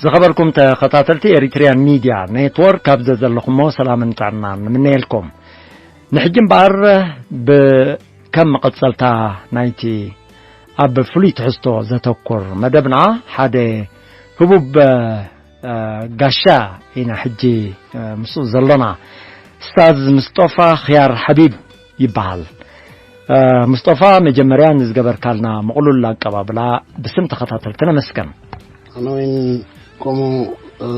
ዝኸበርኩም ተኸታተልቲ ኤሪትሪያን ሚድያ ኔትወርክ፣ ኣብ ዘዘለኹሞ ሰላምን ጥዕናን ንምነየልኩም። ንሕጂ እምበኣር ብ-፣ ከም መቐጸልታ ናይቲ ኣብ ፍሉይ ትሕዝቶ ዘተኩር መደብና፣ ሓደ ህቡብ፣ እ፣ ጋሻ ኢና ሕጂ፣ እ፣ ምስኡ ዘሎና። ኡስታዝ ምስጦፋ ኽያር ሓቢብ ይበሃል። እ፣ ምስጦፋ፣ መጀመርያ ንዝገበርካልና ምቕሉል ኣቀባብላ ብስም ተኸታተልቲ ነመስገን። ኣነ እውን ከምኡ፣ እ፣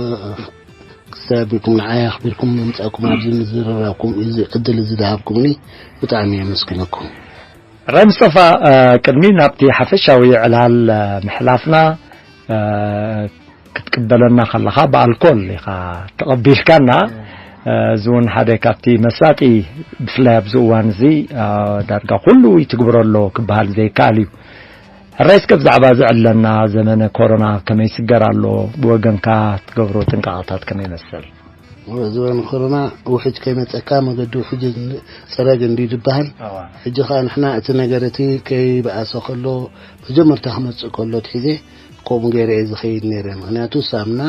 ክሳብ ኣቢልኩም ንዓይ ኣኽቢርኩም ምምጻእኩም ኣብዚ ምዝርራብኩም እዚ ዕድል እዚ ዝሃብኩምኒ ብጣዕሚ የመስግነኩም። ራይ ምስጠፋ፣ እ፣ ቅድሚ ናብቲ ሓፈሻዊ ዕላል፣ እ፣ ምሕላፍና፣ እ፣ ክትቅበለና ከለኻ ብኣልኮል ኢኻ ተቐቢልካና። እ፣ እዚ እውን ሓደ ካብቲ መሳጢ፣ ብፍላይ ኣብዚ እዋን እዚ፣ እ፣ ዳርጋ ኩሉ ይትግብሮ ኣሎ ክበሃል ዘይከኣል እዩ። ሕራይ እስከ ብዛዕባ እዚ ዕለና ዘመነ ኮሮና ከመይ ይስገር ኣሎ? ብወገንካ ትገብሮ ጥንቃቐታት ከመይ ይመስል? እወ፣ እዚ ወን ኮሮና ውሕጅ ከይመጸካ መገዲ ውሕጅ ን-፣ ጽረግ እንድዩ ዝበሃል። እወ። ሕጂ ኸኣ ንሕና እቲ ነገር እቲ ከይበኣሰ ከሎ፣ መጀመርታ ክመጽእ ከሎ ኣትሒዘ ከምኡ ገይረ እየ ዝኸይድ ነይረ። ምኽንያቱ ሳምና፣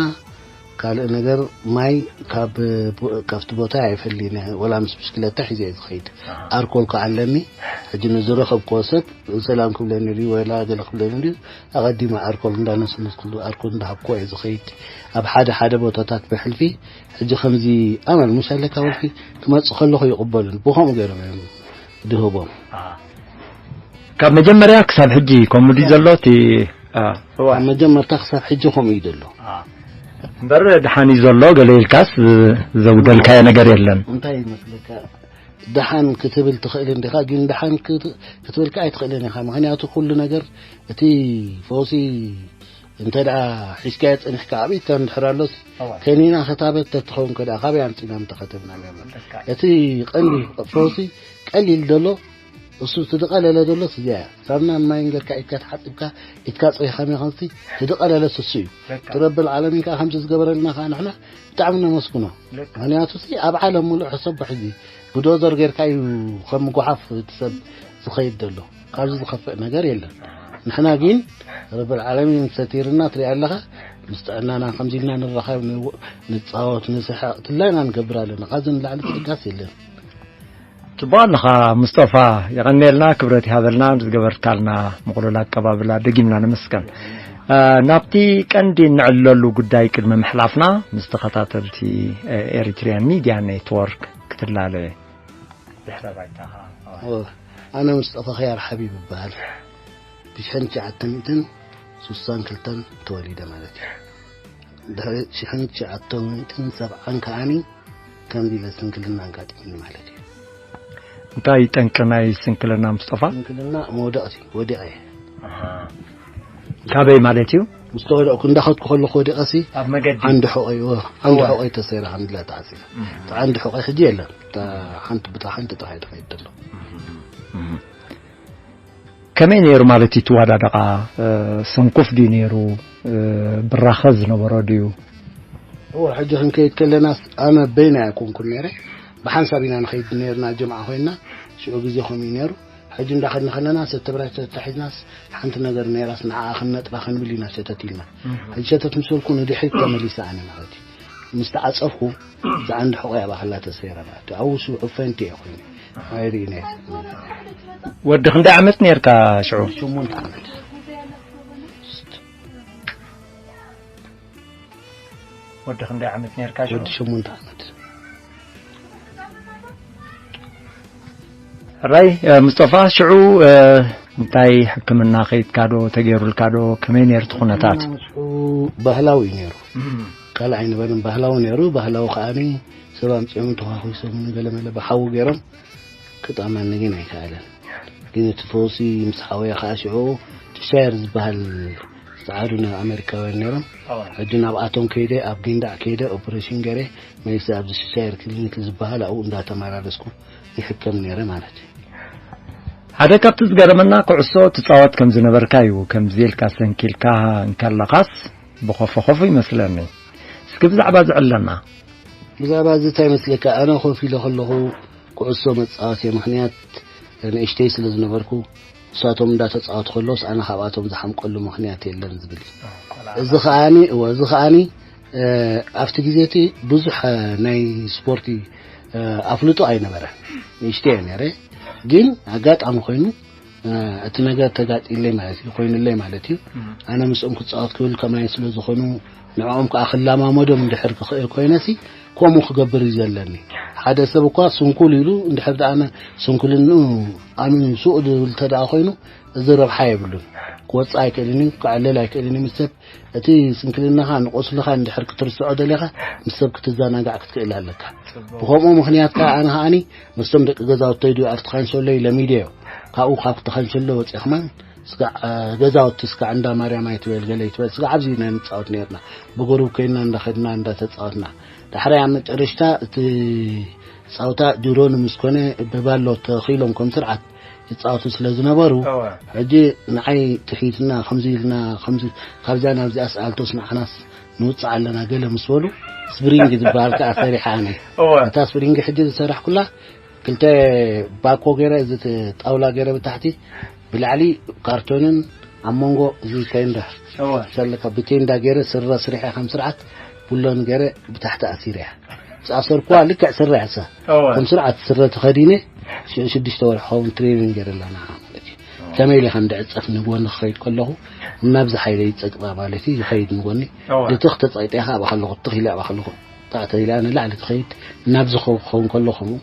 ካልእ ነገር፣ ማይ ካብ ቡ-፣ ካብቲ ቦታ ኣይፈልይን እየ። ወላ ምስ ብሽክለታ ሒዘ እየ ዝኸይድ። ኣሃ። ኣርኮል ከኣ ኣለኒ። ሕጂ ንዝረኸብክዎ ሰብ ሰላም ክብለኒ ድዩ ወላ ገለ ክብለኒ ድዩ፣ ኣቐዲመ ኣርኮል እንዳነሰነስኩሉ ኣርኮል እንዳሃብክዎ እየ ዝኸይድ። ኣብ ሓደ ሓደ ቦታታት ብሕልፊ ሕጂ ከምዚ ኣመል ሙሽ ኣለካ ወልፊ ክመጽእ ከለኹ ይቕበሉን ብኸምኡ ገይሮም እዮም ድህቦም። ኣሃ። ካብ መጀመርያ ክሳብ ሕጂ ከምኡ ድዩ ዘሎ እቲ? ኣ፣ እዋ። ካብ መጀመርታ ክሳብ ሕጂ ከምኡ እዩ ዘሎ። ኣ። እምበር ደሓን እዩ ዘሎ ገለ ኢልካስ ዘጉደልካዮ ነገር የለን? እንታይ ይመስለካ? ደሓን ክትብል ትኽእል እንዲኻ፣ ግን ደሓን ክት-፣ ክትብል ከኣ ኣይትኽእልን ኢኻ። ምኽንያቱ ኩሉ ነገር እቲ ፈውሲ እንተ ደኣ ሒዝካዮ ጸኒሕካ ኣብ ኢድካ እንድሕር ኣሎስ፣ እዋ። ከኒና ክታበት ተትኸውን ከ ደኣ ካበይ ኣምጺእና ምተኸተብና ነርና? ልክዕ። እቲ ቀንዲ ፈውሲ ቀሊል ዘሎ እሱ እቲ ዝቐለለ ዘሎስ እዚኣ እያ። ሳሙናን ማይን ጌርካ ኢድካ ተሓጺብካ፣ ኢድካ ጸይኻ መኻንሲ፣ እቲ ዝቐለለስ እሱ እዩ። ልክዕ። እቲ ረብል ዓለሚን ከኣ ከምዚ ዝገበረልና ከኣ ንሕና ብጣዕሚ ነመስግኖ። ልክዕ። ምኽንያቱ ሲ ኣብ ዓለም ሙሉእ ሕሰቦ ሕዚ ብዶዘር ጌርካ እዩ ከም ጓሓፍ እቲ ሰብ ዝኸይድ ዘሎ። ካብዚ ዝኸፍእ ነገር የለን። ንሕና ግን ረብል ዓለሚን ሰቲርና ትሪኣ ኣለኻ፣ ምስ ጥዕናና ከምዚ ኢልና ንራኸብ፣ ንው-፣ ንጻወት፣ ንስሕቕ፣ ትላይና ንገብር ኣለና። ካብዚ ንላዕሊ ጸጋስ የለን። ጽቡቕ ኣለኻ ሙስጠፋ፣ የቐንየልና፣ ክብረት ይሃበልና፣ ንዝገበርካልና ምቕሉል ኣቀባብላ ደጊምና ነመስገን። እ፣ ናብቲ ቀንዲ እንዕለሉ ጉዳይ ቅድሚ ምሕላፍና፣ ምስ ተኸታተልቲ፣ እ፣ ኤሪትሪያን ሚድያ ኔትወርክ ክትላለ ድሕረ ባይታኻ። ኦ፣ ኣነ ሙስጠፋ ኸያር ሓቢብ እበሃል። ብሽሕን ትሽዓተ ሚእትን ስሳን ክልተን ተወሊደ ማለት እዩ። ድሕሪ ሽሕን ትሽዓተ ሚእትን ሰብዓን ከኣኒ ከምዚ ኢለ ስንክልና ኣጋጢሙኒ ማለት እዩ። እንታይ ጠንቂ ናይ ስንክልና፣ ሙስጠፋ? ስንክልና መውደቕቲ፣ ወዲቐ እየ። ኣሃ። ካበይ ማለት እዩ? ምስ ተወደቕኩ እንዳኸድኩ ከለኹ ወዲቐሲ ኣብ መገዲ? ዓንዲ ሑቐይ፣ እወ፣ ዓንዲ እወ። ሑቐይ ተሰይራ፣ ዓንዲ ላ ተዓጺፋ። እህ። እቲ ዓንዲ ሑቐይ ሕጂ የለን። እታ ሓንቲ፣ ብታ ሓንቲ ጥራይ ትኸይድ ዘሎ። እህ። ከመይ ነይሩ ማለት እዩ ትዋዳደቓ? እ፣ ስንኩፍ ድዩ ነይሩ? እ፣ ብራኸ ዝነበሮ ድዩ? እወ፣ ሕጂ ክንከይድ ከለናስ ኣነ በይና ኣይኮንኩን ነይረ። ብሓንሳብ ኢና ንኸይድ ነይርና፣ ጀምዓ ኮይና፣ ሽዑ ግዜ ከምኡ እዩ ነይሩ። ሕጂ እንዳኸድና ከለናስ፣ እቲ ብረት ተታሒዝናስ፣ ሓንቲ ነገር ነይራስ፣ ንዓኣ ክንነጥራ ክንብል ኢና ሸተት ኢልና። እህ። ሕጂ ሸተት ምስ በልኩ፣ ንድሕሪት ተመሊሰ ኣነ ማለት እዩ። ምስ ተዓጸፍኩ፣ እዛ ዓንዲ ሕቖይ ኣብኣ ከላ ተሰይራ ማለት እዩ። ኣብኡ ሽዑ ፈንቲ እየ ኮይነ። ኣይርኢ ነይረ። ወዲ ክንደይ ዓመት ነይርካ ሽዑ? ሸሞንተ ዓመት። ወዲ ክንደይ ዓመት ነይርካ ሽዑ? ወዲ ሸሞንተ ዓመት። ሕራይ፣ እ፣ ሙስጠፋ፣ ሽዑ፣ እ፣ እንታይ ሕክምና ከይድካ ዶ፣ ተገይሩልካ ዶ፣ ከመይ ነይሩ እቲ ኩነታት? ሕክምና ሽዑ ባህላዊ እዩ ነይሩ። እም። ካልእ ኣይነበረን፣ ባህላዊ ነይሩ። ባህላዊ ከኣኒ ሰብ ኣምጺኦም ተዃኺሶም ገለ መለ ብሓዊ ገይሮም ክጥዕመኒ ግን ኣይከኣለን። ግን እቲ ፈውሲ ምስ ሓወየ ከኣ ሽዑ ቸሻየር ዝበሃል ዝጸዓዱ ነ-፣ ኣሜሪካውያን ነይሮም። ኣዎ። ሕጂ ናብኣቶም ከይደ፣ ኣብ ጊንዳዕ ከይደ፣ ኦፕሬሽን ገይረ፣ መሊሰ ኣብዚ ቸሻየር ክሊኒክ ዝበሃል ኣብኡ እንዳተመላለስኩ ይሕከም ነይረ ማለት እዩ። ሓደ ካብቲ ዝገረመና፣ ኩዕሶ ትጻወት ከም ዝነበርካ እዩ። ከምዚ ኢልካ ሰንኪልካ እንከለኻስ ብኾፎ-ኾፎ ይመስለኒ። እስኪ ብዛዕባ እዚ ዕለና። ብዛዕባ እዚ እንታይ ይመስለካ? ኣነ ኮፍ ኢለ ከለኹ ኩዕሶ መጻወቲ ምኽንያት ንእሽተይ ስለ ዝነበርኩ፣ ንሳቶም እንዳተጻወቱ ከለውስ ኣነ ካብኣቶም ዝሓምቀሉ ምኽንያት የለን ዝብል እዩ። እዚ ከኣኒ እወ፣ እዚ ከኣኒ ኣብቲ ግዜ እቲ ብዙሕ ናይ ስፖርቲ ኣፍልጦ ኣይነበረን። ንእሽተይ እየ ነይረ፣ ግን ኣጋጣሚ ኮይኑ እቲ ነገር ተጋጢለይ ማለት እዩ፣ ኮይኑለይ ማለት እዩ። ኣነ ምስኦም ክጻወት ክብል ከማይ ስለ ዝኾኑ፣ ንዕኦም ከዓ ክላማመዶም እንድሕር ክኽእል ኮይነሲ፣ ከምኡ ክገብር እዩ ዘለኒ። ሓደ ሰብ እኳ ስንኩል ኢሉ እንድሕር ደኣ ስንኩልንኡ ኣሚኑ ስቕ ዝብል እንተ ደኣ ኮይኑ፣ እዚ ረብሓ የብሉን። ክወጽእ ኣይክእልን እዩ፣ ክዕልል ኣይክእልን እዩ ምስ ሰብ። እቲ ስንክልናኻ ንቆስልኻ እንድሕር ክትርስዖ ደሊኻ፣ ምስ ሰብ ክትዘናጋዕ ክትክእል ኣለካ። ብኸምኡ ምኽንያት ከዓ ኣነ ከዓኒ ምስቶም ደቂ ገዛውተይ ድዩ ኣብቲ ካንሸሎይ ለሚደዮ። ካብኡ ካብ እቲ ካንሸሎ ወፂእኽማን ስጋዕ ገዛውቲ ስጋዕ እንዳ ማርያም ኣይትበል ገለ ይትበል ስጋዕ ኣብዚ ኢና ንፃወት ነርና። ብጎሩብ ኮይና እንዳኸድና እንዳተፃወትና፣ ዳሕራይ ኣብ መጨረሽታ እቲ ፃውታ ድሮ ንምስኮነ ብባሎ ተኺሎም ከም ስርዓት ይፃወቱ ስለ ዝነበሩ፣ ሕጂ ንዓይ ትሒትና ከምዚ ኢልና ከምዚ ካብዚኣ ናብዚኣ ስኣልቶስ ንዓናስ ንውፅእ ኣለና ገለ ምስ በሉ፣ ስፕሪንግ ዝበሃል ከዓ ሰሪሓ ኣነ። እታ ስፕሪንግ ሕጂ ዝሰራሕኩላ ክልተ ባኮ ገይረ፣ እዚ ጣውላ ገይረ ብታሕቲ፣ ብላዕሊ ካርቶንን ኣብ መንጎ እዚ ቴንዳ ዘለካ ብቴንዳ ገይረ ስረ ስሪሐ ከም ስርዓት ቡሎን ገይረ ብታሕቲ ኣሲረ እያ። ዝኣሰርኩዋ ልክዕ ስረ እያ እሳ። ከም ስርዓት ስረ ተኸዲነ ሽዱሽተ ወርሒ ኸውን ትሬኒንግ ገይረ ኣለና ማለት እዩ። ከመይ ኢለ ከም ድዕፀፍ ንጎኒ ክኸይድ ከለኹ እናብዚ ሓይለ ይፀቅጣ ማለት እዩ። ይኸይድ ንጎኒ ልትኽ ተፀቂጠ ኢኻ ኣብኣ ከለኹ ትኽ ኢለ ኣብኣ ከለኹ ታዕተ ኢለ ንላዕሊ ትኸይድ እናብዚ ክኸውን ከሎ ከምኡ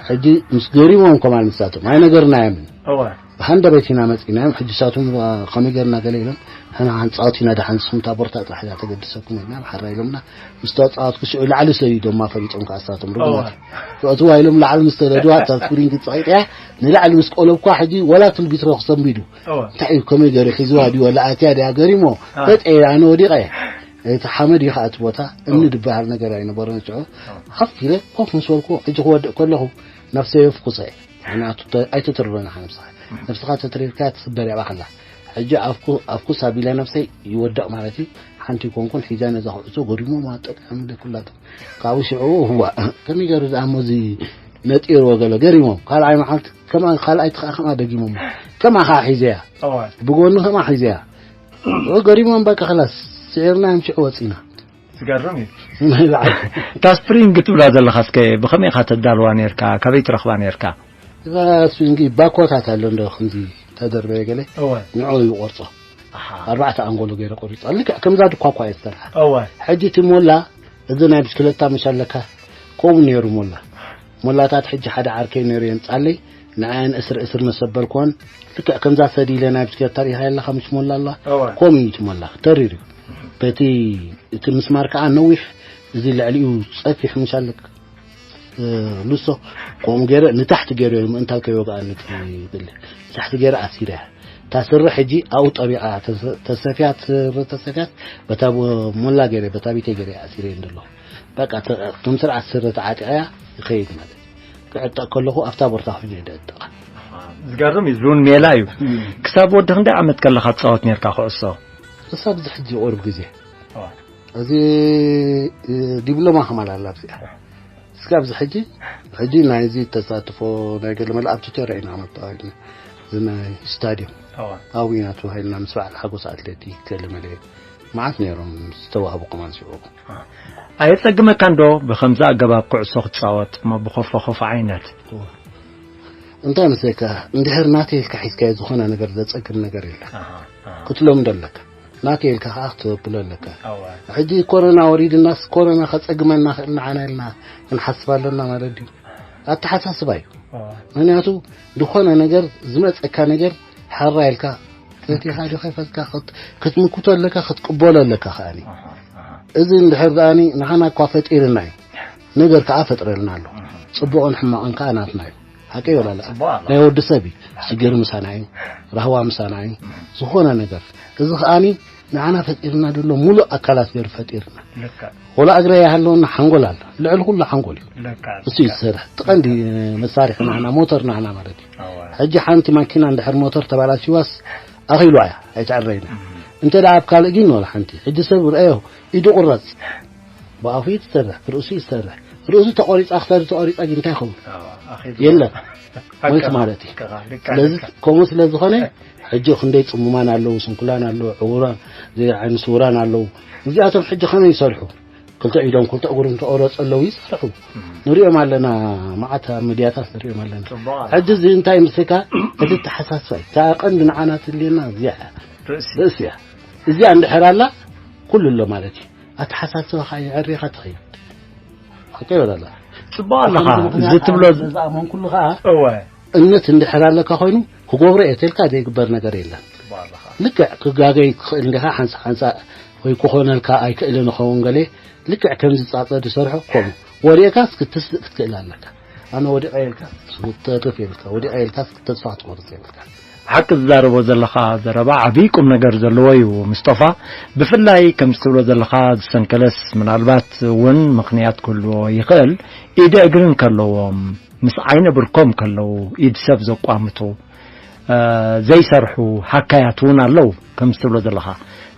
ሕጂ ምስ ገሪሞም ከማን ንሳቶም ኣይነገርናዮምን። እወ። ብሃንደበት ኢና መፂናዮም። ሕጂ ሳቶም ከመይ ገርና ገለ ኢሎም፣ ሕና ሓንፃወት ኢና ደሓን ንስኹም እታ ቦርታ ጥራሕ እያ ተገድሰኩም ኢልና ብሓራ ኢሎምና። ምስ ተፃወትኩ ሽዑ ላዕሊ ሰዲዶማ ፈሊጦም ከዓ ሳቶም ርጉማት። ክእትዋ ኢሎም ላዕሊ ምስ ተደድዋ እታ ስፕሪንግ ፀቂጥያ ንላዕሊ ምስ ቆለብኳ ሕጂ ወላ ትልቢትሮ ክሰንቢዱ። እወ። እንታይ እዩ ከመይ ገሩ ሒዝዋ ድዩ ወላ ኣትያ ድያ ገሪሞ ፈጠ ኣነ ወዲቐ። እቲ ሓመድ እዩ ከዓ እቲ ቦታ እምኒ ዝበሃል ነገር ኣይነበሮን ሽዑ። ሓፍ ኢለ ኮፍ ምስ በልኩ ሕጂ ክወድእ ከለኹ ነፍሰይ የፍኩሰ እየ። ምክንያቱ ተ- ኣይትትርሮን ኢኻ ነብስኻ። ነብስኻ ተትሪርካ ትስበር እያ ባኽላ። ሕጂ ኣፍኩ ኣፍኩስ ኣቢለ ነብሰይ ይወድቕ ማለት እዩ። ሓንቲ ይኮንኩን ሒዛ ነዛ ኩዕሶ ጎዲሞ ማጠቅ ሓምደ ኩላታ። ካብኡ ሽዑ ህዋ ከመይ ገሩ ዝኣሞ እዚ ነጢርዎ ገለ ገሪሞም ካልኣይ መዓልቲ ከማ ካልኣይ ትኻ ከማ ደጊሞም ከማ ኸዓ ሒዘያ እዋን ብጎኑ ከማ ሒዘያ ገሪሞም በቃ ኸላስ ስዒርና እዮም ሽዑ ወፂና። ዝገርም እዩ። ናይ በዓል እታ ስፕሪንግ ትብላ ዘለኻ እስከ ብኸመይ ኢኻ ተዳልዋ ነርካ? ካበይ ትረኽባ ነርካ? እዛ ስፕሪንግ ባኮታት ኣሎ እንዶ ከምዚ ተደርበየ ገለ እወ ንዑ ይቆርጾ። ኣሓ። ኣርባዕተ ኣንጎሎ ገይረ ቆሪጾ። ልክዕ ከምዛ ድኳ እኳ እየ ዝሰርሓ። እወ። ሕጂ እቲ ሞላ እዚ ናይ ብሽክለታ መሽ ኣለካ ከምኡ ነይሩ ሞላ። ሞላታት ሕጂ ሓደ ዓርከይ ነይሩ የምጻለይ ንዓየን እስር እስር መሰበልኮን ልክዕ ከምዛ ሰዲለ ናይ ብሽክለታ ሪኢኻ የለኻ ምሽ ሞላ ኣለዋ እወ። ከምኡ እዩ እቲ ሞላ ተሪር እዩ። በቲ እቲ ምስማር ከዓ ነዊሕ እዚ ልዕሊኡ ጸፊሕ ምሽ ኣለካ ሉሶ ከምኡ ገይረ ንታሕቲ ገይረ ምእንታን ከይወግኣኒ ትብል ንታሕቲ ገይረ ኣሲረ እያ። እታ ስረ ሕጂ ኣብኡ ጠቢቓ ተሰፍያ ስረ ተሰፍያስ በታ ሞላ ገይረ በታ ቢተ ገይረ ኣሲረ እንደሎ በቃ ከም ስርዓት ስረ ተዓጢቐያ ይኸይድ ማለት ክዕጠቕ ከለኹ ኣብታ ቦርታ ኮይኑ ይደጥቕ። ዝገርም እዩ። ዝውን ሜላ እዩ። ክሳብ ወዲ ክንደይ ዓመት ከለኻ ትፃወት ነርካ ኩዕሶ? ክሳብ ዝሕጂ ቁሩብ ግዜ እዚ ዲፕሎማ ከማል ኣላ ኣብዚኣ እስካብ እዚ ሕጂ ሕጂ ናይዚ ተሳትፎ ናይ ገለ መለ ኣብ ቱቶርያ ኢና ነብጣዋልና እዚ ናይ ስታዲየም ኣብኡ ኢና ተባሂልና ምስ በዓል ሓጎስ ኣትሌቲክ ገለ መለ መዓት ነይሮም ዝተዋህቡ ከማን ሽዑ። ኣየጸግመካን ዶ ብኸምዚ ኣገባብ ኩዕሶ ክትጻወት እሞ ብኾፎ ኾፎ ዓይነት? እንታይ መስለካ እንድሕር ናተይ ኢልካ ሒዝካዮ ዝኾነ ነገር ዘጸግም ነገር የለን ክትለምዶ ኣለካ። ናተይ ኢልካ ከዓ ክትብሎ ኣለካ። ሕጂ ኮረና ወሪድናስ ኮረና ከፀግመና ክእል ንዓና ኢልና ክንሓስብ ኣለና ማለት ድዩ? ኣተሓሳስባ እዩ። ምክንያቱ ዝኾነ ነገር ዝመፀካ ነገር ሓራ ኢልካ ፈቲኻ ዶ ከይፈትካ ክትምክቶ ኣለካ ክትቅበሎ ኣለካ ከዓኒ። እዚ እንድሕር ደኣኒ ንዓና እኳ ፈጢርና እዩ። ነገር ከዓ ፈጥረልና ኣሎ። ፅቡቕን ሕማቕን ከዓ ናትና እዩ። ሓቂ ይወላለ ናይ ወዲ ሰብ እዩ። ሽግር ምሳና እዩ። ራህዋ ምሳና እዩ። ዝኾነ ነገር እዚ ከዓኒ ንዓና ፈጢርና ዘሎ ሙሉእ ኣካላት ገይሩ ፈጢርና። ወላ እግረ ይሃለወና ሓንጎል ኣሎ። ልዕሊ ኩሉ ሓንጎል እዩ። እሱ ይሰርሕ እቲ ቀንዲ መሳርሒ ንዓና ሞተር ንዓና ማለት እዩ። ሕጂ ሓንቲ ማኪና እንድሕር ሞተር ተባላሽዋስ ኣኺሉ ኣያ ኣይትዕረይና። እንተ ደኣ ኣብ ካልእ ግን ወላ ሓንቲ ሕጂ ሰብ ርአዮ ኢዱ ቁረፅ ብኣፉ እዩ ትሰርሕ ብርእሱ እዩ ትሰርሕ። ርእሱ ተቆሪጻ ክሳዱ ተቆሪጻ ግን እንታይ ይኸውን? የለን። ሞይት ማለት እዩ። ስለዚ ከምኡ ስለ ዝኾነ ሕጂ ክንደይ ጽሙማን ኣለዉ፣ ስንኩላን ኣለዉ፣ ዕውራን፣ ዘይዓይኒ ስውራን ኣለዉ። እዚኣቶም ሕጂ ከመይ ይሰርሑ? ክልተ ኢዶም ክልተ እግሮም ተቆረጹ ኣለዉ ይሰርሑ። ንሪኦም ኣለና፣ መዓት ኣብ ሚድያታት ንሪኦም ኣለና። ሕጂ እዚ እንታይ ምስልካ? እቲ ተሓሳስባ እዩ። እታ ቀንዲ ንዓና ትልየና እዚኣ እያ። ርእሲ እያ። እዚኣ እንድሕር ኣላ ኩሉ ኣሎ ማለት እዩ። ኣተሓሳስባኻ የዕሪኻ ትኸይድ። ሓቂ ይበል ኣላ። ጽቡቕ ኣለኻ። ከምዚ ምኽንያት እዚ ትብሎ ኣነ ዝኣመንኩሉ ኸኣ እወ። እምነት እንድሕር ኣለካ ኮይኑ ክገብሮ እየ ተልካ ዘይግበር ነገር የለን። ጽቡቕ ኣለኻ። ልክዕ ክጋገይ ትኽእል እንዲኻ፣ ሓንሳ ሓንሳ ወይ ክኾነልካ ኣይክእልን ይኸውን ገለ። ልክዕ ከምዚ ጻጸ ዝሰርሖ ከምኡ ወዲቕካስ ክትስእ ክትክእል ኣለካ። ኣነ ወዲቐ ኢልካ ክትተርፍ የብልካ፣ ወዲቐ ኢልካ ተስፋ ክትቆርጽ የብልካ። ሓቂ ዝዛረቦ ዘለኻ ዘረባ ዓብዪ ቁም ነገር ዘለዎ እዩ ምስጦፋ። ብፍላይ ከምዚ ትብሎ ዘለኻ ዝሰንከለስ ምናልባት እውን ምኽንያት ክህልዎ ይኽእል። ኢደ እግርን ከለዎም ምስ ዓይነ ብርኮም ከለዉ ኢድ ሰብ ዘቋምቱ ዘይሰርሑ ሃካያት እውን ኣለዉ። ከምዚ ትብሎ ዘለኻ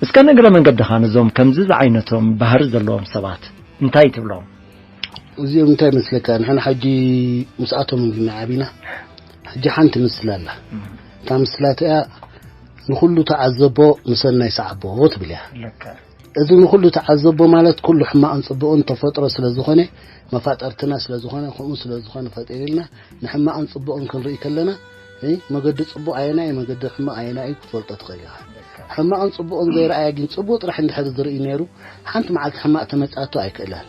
እስከ ንእግረ መንገድኻ ነዞም ከምዚ ዝዓይነቶም ባህሪ ዘለዎም ሰባት እንታይ ትብሎም? እዚኦም እንታይ መስለካ፣ ንሕና ሕጂ ምስኣቶም እንዲና ዓቢና። ሕጂ ሓንቲ ምስላ ኣላ። እታ ምስላ እቲኣ ንኹሉ ተዓዘቦ ምሰናይ ሰዓቦ ትብል እያ። እዚ ንኹሉ ተዓዘቦ ማለት ኩሉ ሕማቕን ጽቡቕን ተፈጥሮ ስለ ዝኾነ መፋጠርትና ስለ ዝኾነ ከምኡ ስለ ዝኾነ ፈጢርልና ንሕማቕን ጽቡቕን ክንርኢ ከለና መገዲ ጽቡቕ ኣየናይ መገዲ ሕማቕ ኣየናይ ክትፈልጦ ትኽእል ኢኻ። ሕማቕን ጽቡቕን ዘይረኣየ ግን ጽቡቕ ጥራሕ እንድሕር ዝርኢ ነይሩ ሓንቲ መዓልቲ ሕማቕ ተመጻቶ ኣይክእላን።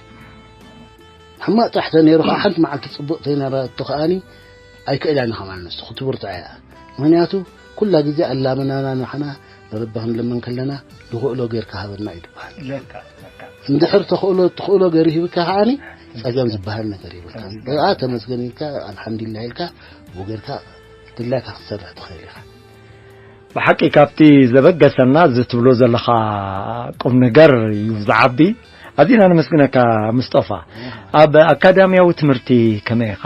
ሕማቕ ጥራሕ ተነይሩ ከዓ ሓንቲ መዓልቲ ጽቡቕ ተነራቶ ከኣኒ ኣይክእላን ኢኻ ማለት ንሱ ክትብርትዖ እያ። ምክንያቱ ኩላ ግዜ ኣላምናና ንሕና ንረቢ ክንልምን ከለና ንኽእሎ ጌርካ ሃበና እዩ ዝበሃል። እንድሕር ተኽእሎ ትኽእሎ ገይሩ ሂብካ ከዓኒ ጸገም ዝበሃል ነገር ይብልካ። ኣ ተመስገን ኢልካ ኣልሓምዱሊላህ ኢልካ ብኡ ጌርካ ድላይካ ክትሰርሕ ትኽእል ኢኻ። ብሓቂ ካብቲ ዘበገሰና እዚ ትብሎ ዘለኻ ቁም ነገር እዩ ዝዓቢ። ኣዚና ነመስግነካ ምስጦፋ። ኣብ ኣካዳሚያዊ ትምህርቲ ከመይ ኢኻ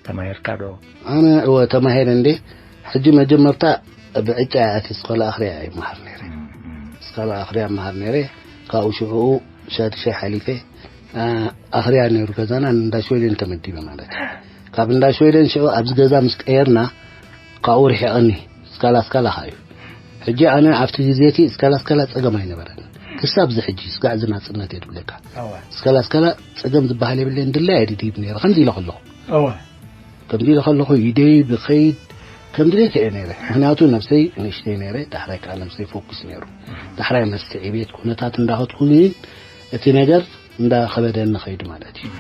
ተማሂርካ ዶ? ኣነ እወ ተማሂረ እንዴ። ሕጂ መጀመርታ ብዕጫ እያ ኣትየ ስኮላ ኣኽርያ እየ መሃር ነይረ። ስኮላ ኣኽርያ መሃር ነይረ። ካብኡ ሽዑኡ ሻድሻይ ሓሊፈ ኣኽርያ ነይሩ ገዛና እንዳ ሽወደን ተመዲበ ማለት እዩ። ካብ እንዳ ሽወደን ሽዑ ኣብዚ ገዛ ምስ ቀየርና ካብኡ ርሒቐኒ። ስካላ ስካላ ኸዓ እዩ። ሕጂ ኣነ ኣብቲ ግዜ እቲ ስካላ ስካላ ጸገም ኣይነበረን። ክሳብ እዚ ሕጂ ስጋዕ እዚ ናጽነት እየ ድብለካ። ስካላ ስካላ ጸገም ዝበሃል የብለይን። ድላይ እየ ድድይብ ነይረ ከምዚ ኢለ ከለኹ። ከምዚ ኢለ ከለኹ ኢደይ ብኸይድ ከም ድሌት እየ ነይረ። ምክንያቱ ነብሰይ ንእሽተይ ነይረ፣ ዳሕራይ ከዓ ነብሰይ ፎኩስ ነይሩ። ዳሕራይ መስተ ዕቤት ኩነታት እንዳኸድኩ ግን እቲ ነገር እንዳኸበደኒ ኸይዱ ማለት እዩ።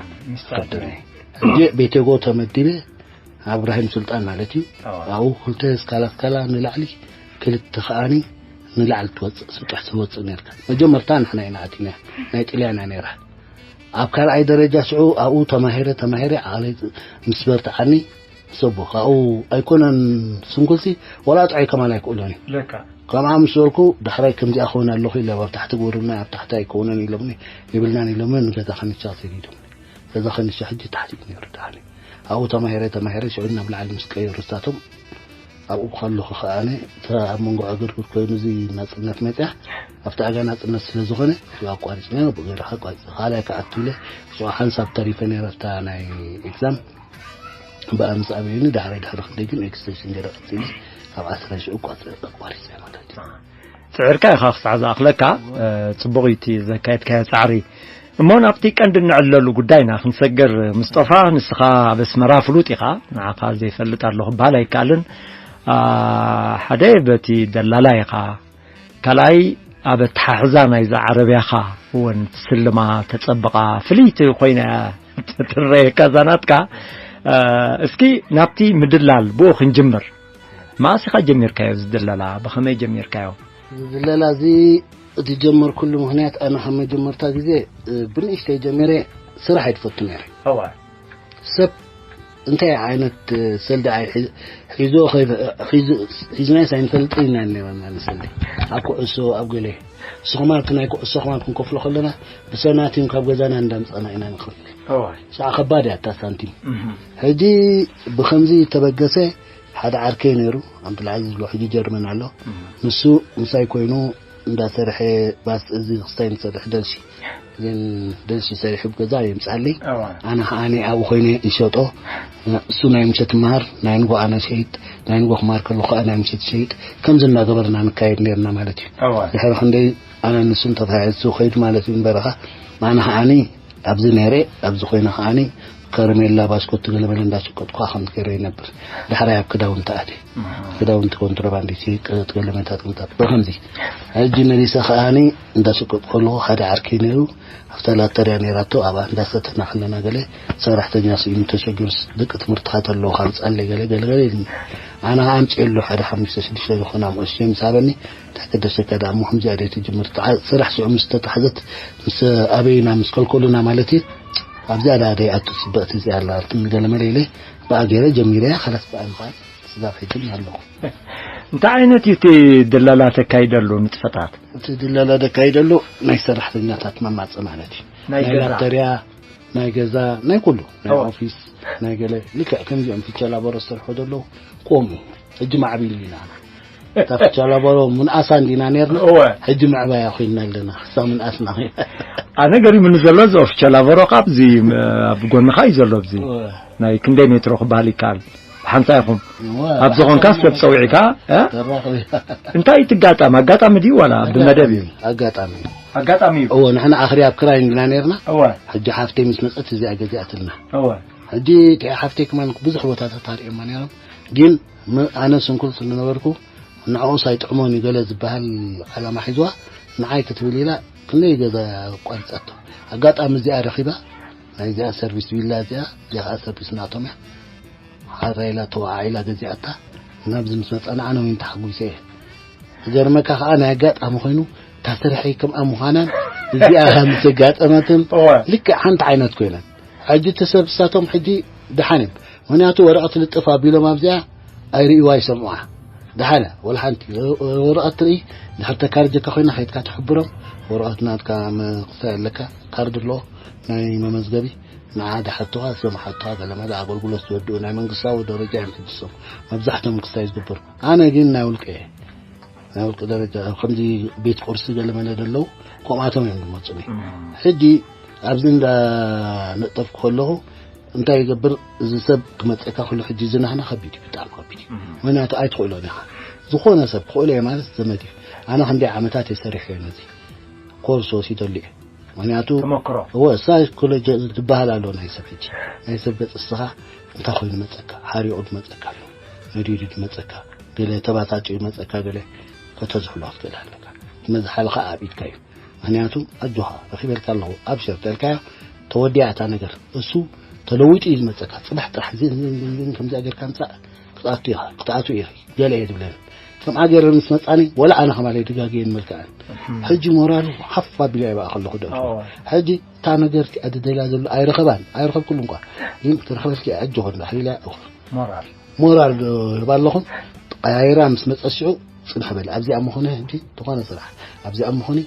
ሕጂ ቤቴጎ ተመዲበ ኣብራሂም ሱልጣን ማለት እዩ። ኣብኡ ክልተ ስካላ ስካላ ንላዕሊ ክልተ ከዓኒ ንላዕሊ ትወፅእ ስጡሕ ትወፅእ ነርካ። መጀመርታ ንሕና ኢና ኣቲና ናይ ጥልያና ነይራ። ኣብ ካልኣይ ደረጃ ሽዑ ኣብኡ ተማሂረ ተማሂረ ዓቕለይ ምስ በርትዓኒ ሰቦ ካብኡ ኣይኮነን ስንኩልሲ ወላ ጥዑይ ከማን ኣይክእሎን እዩ። ለካ ከምኣ ምስ በልኩ ዳሕራይ ከምዚኣ ክኸውን ኣለኹ ኢለ ኣብ ታሕቲ ግበሩልና ኣብ ታሕቲ ኣይከውነን ኢሎምኒ የብልናን ኢሎምኒ ንገዛ ከንቻ ሰዲዶም ገዛ ከንቻ ሕጂ ታሕቲ እዩ ነይሩ ዳሕኒ ኣብኡ ተማሂረ ተማሂረ ሽዑ ናብ ላዕሊ ምስ ቀየሩ እሳቶም ኣብኡ ከለኹ ከኣነ እታ ኣብ መንጎ ዕግርግር ኮይኑ እዚ ናፅነት መፅያ ኣብቲ ዕጋ ናፅነት ስለ ዝኾነ ሽዑ ኣቋሪፅና ብገይሩ ኣቋሪፅ ካልኣይ ከኣቱ ኢለ ሽዑ ሓንሳብ ተሪፈ ነይረ ኣብታ ናይ ኤግዛም ብኣምስ ኣበይኒ ዳሕራይ ድሕሪ ክንደይ ግን ኤክስቴንሽን ገይረ ቀፂለ ካብ ዓስራ ሽዑ ቋፅረ ኣቋሪፀ ማለት እዩ። ፅዕርካ ኢኻ ክሳዕ ዝኣኽለካ ፅቡቕ እዩ እቲ ዘካየድካዮ ፃዕሪ። እሞ ናብቲ ቀንዲ እንዕለሉ ጉዳይና ክንሰግር ምስጦፋ፣ ንስኻ ኣብ ኣስመራ ፍሉጥ ኢኻ፣ ንዓኻ ዘይፈልጥ ኣሎ ክበሃል ኣይከኣልን። ሓደ በቲ ደላላ ኢኻ፣ ካልኣይ ኣብ ኣተሓሕዛ ናይዛ ዓረብያኻ እውን ትስልማ ተጸብቓ ፍልይቲ ኮይና ትረየካ እዛ ናትካ። እስኪ ናብቲ ምድላል ብኡ ክንጅምር። መኣስ ኢኻ ጀሚርካዮ እዚ ድለላ? ብኸመይ ጀሚርካዮ? እዚ ድለላ እዚ ዝጀመርኩሉ ምኽንያት ኣነ ካብ መጀመርታ ግዜ ብንእሽተይ ጀሚረ ስራሕ ኣይትፈቱ ነይረ። እዋ ሰብ እንታይ ዓይነት ሰልዲ ኣይ ሒ- ሒዞ ከይ- ሒዙ- ሒዝናይስ ኣይንፈልጥን ኢና ነይርና ንሰልዲ ኣብ ኩዕሶ ኣብ ገለ ንስኹም ኣብቲ ናይ ኩዕሶ ከማን ክንከፍሎ ከለና ብሰናቲም ካብ ገዛና እንዳምፀና ኢና ንኸፍል። እዋ ሳዕ ከባድ እያ እታ ሳንቲም። እህ ሕጂ ብኸምዚ ተበገሰ ሓደ ዓርከይ ነይሩ ኣብቲ ላዕሊ ዝብሎ ሕጂ ጀርመን ኣሎ። እህ ንሱ ምሳይ ኮይኑ እንዳሰርሐ ባስ እዚ ክስታይ ንሰርሕ ደልሺ ግን ደልሺ ሰሪሑ ብገዛ የምጻለይ። ኣነ ከዓኒ ኣብኡ ኮይነ ይሸጦ። እሱ ናይ ምሸት ማር ናይ ንጎ ኣነ ሸይጥ ናይ ንጎ ክማር ከሎ ከዓ ናይ ምሸት ሸይጥ ከምዚ እናገበርና ንካየድ ነርና ማለት እዩ። ድሕሪ ክንደይ ኣነ ንሱን ተተሓሒዝቱ ከይዱ ማለት እዩ ንበረኻ ኣነ ከዓኒ ኣብዚ ነይረ ኣብዚ ኮይነ ከዓኒ ከረሜላ ባስኮት ገለመለ እንዳሸቀጥኩ ከምዚ ገይረ ይነብር። ዳሕራይ ኣብ ክዳውንቲ ኣትየ። ክዳውንቲ ኮንትሮባንድ ይሸይጥ ገለመታት ቅንጣት ብከምዚ ሕጂ መሊሰ ከዓኒ እንዳሸቀጥኩ ከለኹ ሓደ ዓርከይ ነይሩ ኣብታ ላተርያ ነይራቶ ኣብኣ እንዳሰተና ከለና ገለ ሰራሕተኛ ስኢኑ ተሸጊሩስ ደቂ ትምህርትኻ ተለዉ ካብ ጻለይ ገለ ገለ ገለ ኢሉኒ። ኣነ ከዓ ኣምፅኤሉ ሓደ ሓሙሽተ ሽዱሽተ ዝኾና ምእሽተይ ምስ ሃበኒ እንታይ ከደሰካ ደኣ እሞ ከምዚኣ ደይ ትጅምር ስራሕ ሽዑ ምስ ተታሕዘት ምስ ኣበይና ምስ ከልከሉና ማለት እዩ ኣብዚኣ ደኣ ደይ ኣቱ ፅብቕቲ እዚኣ ኣላ ኣልትኒ ገለ መለ ኢለ ብኣ ገይረ ጀሚረያ ካላስ ብኣ ምኳን ስጋብ ሕጂ ኣለኹ። እንታይ ዓይነት እዩ እቲ ደላላ ተካይደሉ ንጥፈታት? እቲ ድለላ ደካይደሉ ናይ ሰራሕተኛታት መማፀ ማለት እዩ። ናይ ናይ ገዛ። ላተርያ፣ ናይ ገዛ፣ ናይ ኩሉ፣ ናይ ኣዎ። ኦፊስ፣ ናይ ገለ ልክዕ ከምዚኦም ፊቸላበሮ ዝሰርሑ ዘለዉ ከምኡ ሕጂ ማዕቢሉ ኢና። እታ ፊቸላበሮ ምንኣሳ እንዲና ነርና እወ። ሕጂ ምዕባያ ኮይንና ኣለና። ክሳብ ምንኣስና ኮይና። ኣነ ገሪሙኒ ዘሎ እዚ ኦፊቸላበሮ ካብ እዚ ኣብ ጎንኻ እዩ ዘሎ ኣብዚ እወ። ናይ ክንደይ ሜትሮ ክበሃል ይከኣል ሓንሳ ኢኹም እወ፣ ኣብ ዝኾንካ ሰብ ጸዊዕካ እ? ተራኽቢ። እንታይ ትጋጣም ኣጋጣሚ ድዩ ዋላ ብመደብ እዩ ኣጋጣሚ ኣጋጣሚ እዩ እዎ ንሕና ኣኽሪ ኣብ ክራይ እንዲና ነርና እወ ሕጂ ሓፍተይ ምስ መፀት እዚኣ ገዚኣትልና እወ ሕጂ እቲኣ ሓፍተይ ክማን ብዙሕ ቦታታት ኣርእዮማ ነሮም ግን ም- ኣነ ስንኩል ስለነበርኩ ንዕኡስ ኣይጥዕሞን እዩ ገለ ዝበሃል ዓላማ ሒዝዋ ንዓይ ክትብል ኢላ ክንደይ ገዛ ኣቋሪፃቶ ኣጋጣሚ እዚኣ ረኺባ ናይዚኣ ሰርቪስ ቪላ እዚኣ እዚኣ ከዓ ሰርቪስ ናቶም እያ ሓራ ኢላ ተወዓዒላ ገዚኣታ ናብዚ ምስ መፃና ኣነ እውን ተሓጒሰ እየ ዝገርመካ ከዓ ናይ ኣጋጣሚ ኮይኑ እታ ስርሐይ ከምኣ ምዃናን እዚኣ ምስ ኣጋጠመትን እወ። ልክዕ ሓንቲ ዓይነት ኮይነን ሕጂ እቲ ሰብ እሳቶም ሕጂ ደሓን እዮም ምክንያቱ ወረቐት ልጥፍ ኣቢሎም ኣብዚኣ ኣይርእይዋ ይሰምዑዋ ደሓነ ወላ ሓንቲ ወረቐት ትርኢ ድሕር ተካርጀካ ኮይና ከይድካ ትሕብሮም ወረቐት ናትካ መክሳይ ኣለካ ካርድ ኣለዎ ናይ መመዝገቢ ንዓ ድሓቱኻ እሶም ሓቱኻ ገለመለ ኣገልግሎት ዝወድኡ ናይ መንግስታዊ ደረጃ እዮም ሕጅሶም መብዛሕቶም ክስታይ ዝግበሩ ኣነ ግን ናይ ውልቀ እየ ናይ ውልቀ ደረጃ ኣብ ከምዚ ቤት ቁርሲ ገለመለ ደለዉ ከምኣቶም እዮም ዝመፁኒ ሕጂ ኣብዚ እንዳ ነጠፍኩ ከለኹ እንታይ ይገብር እዚ ሰብ ክመፀካ ከሎ ሕጂ ዝናህና ከቢድ እዩ ብጣዕሚ ከቢድ እዩ ምክንያቱ ኣይትኽእሎን ኢኻ ዝኾነ ሰብ ክኽእሎ እየ ማለት ዘመድ እዩ ኣነ ክንደይ ዓመታት የሰሪሐ እየ ነዚ ኮርስ ወሲደሉ እየ ምክንያቱ ተመክሮ እወ ሳይኮሎጂ ዝበሃል ኣሎ ናይ ሰብ ሕጂ ናይ ሰብ ገፅ እስኻ እንታይ ኮይኑ መፀካ ሓሪቑ ዝመፀካ ኣሎ ነዲዱ ዝመፀካ ገለ ተባታጭ ይመፀካ ገለ ከተዝሕሎ ክትክእል ኣለካ መዝሓልኻ ኣብ ኢድካ እዩ ምክንያቱ ኣጆኻ ረኺበልካ ኣለኹ ኣብሽር ተልካዮ ተወዲያ እታ ነገር እሱ ተለዊጡ እዩ ዝመፀካ ፅባሕ ጥራሕ ዝን ዝን ዝን ዝን ከምዚኣ ጌርካ ምፃእ ክትኣቱ ኢኻ ክትኣቱ ኢኺ ገለ እየ ዝብለኒ ከምኣ ገይረ ምስ መፃኒ ወላ ኣነ ከማለይ ድጋግየን መልክዐን ሕጂ ሞራሉ ሓፍ ኣቢለ ይበኣ ከለኹ ደእቱ ሕጂ እታ ነገር እቲኣ ድደልያ ዘሎ ኣይረኸባን ኣይረኸብኩሉ እንኳ ግን ክትረኸበልኪ ኣጆኹ እንዳ ሕሊላ እኹ ሞራል ሞራል ዶ ይህባ ኣለኹም ቀያይራ ምስ መፀት ሽዑ ፅንሕ በል ኣብዚኣ ምኾነ ሕጂ ዝኾነ ስራሕ ኣብዚኣ ምኾነ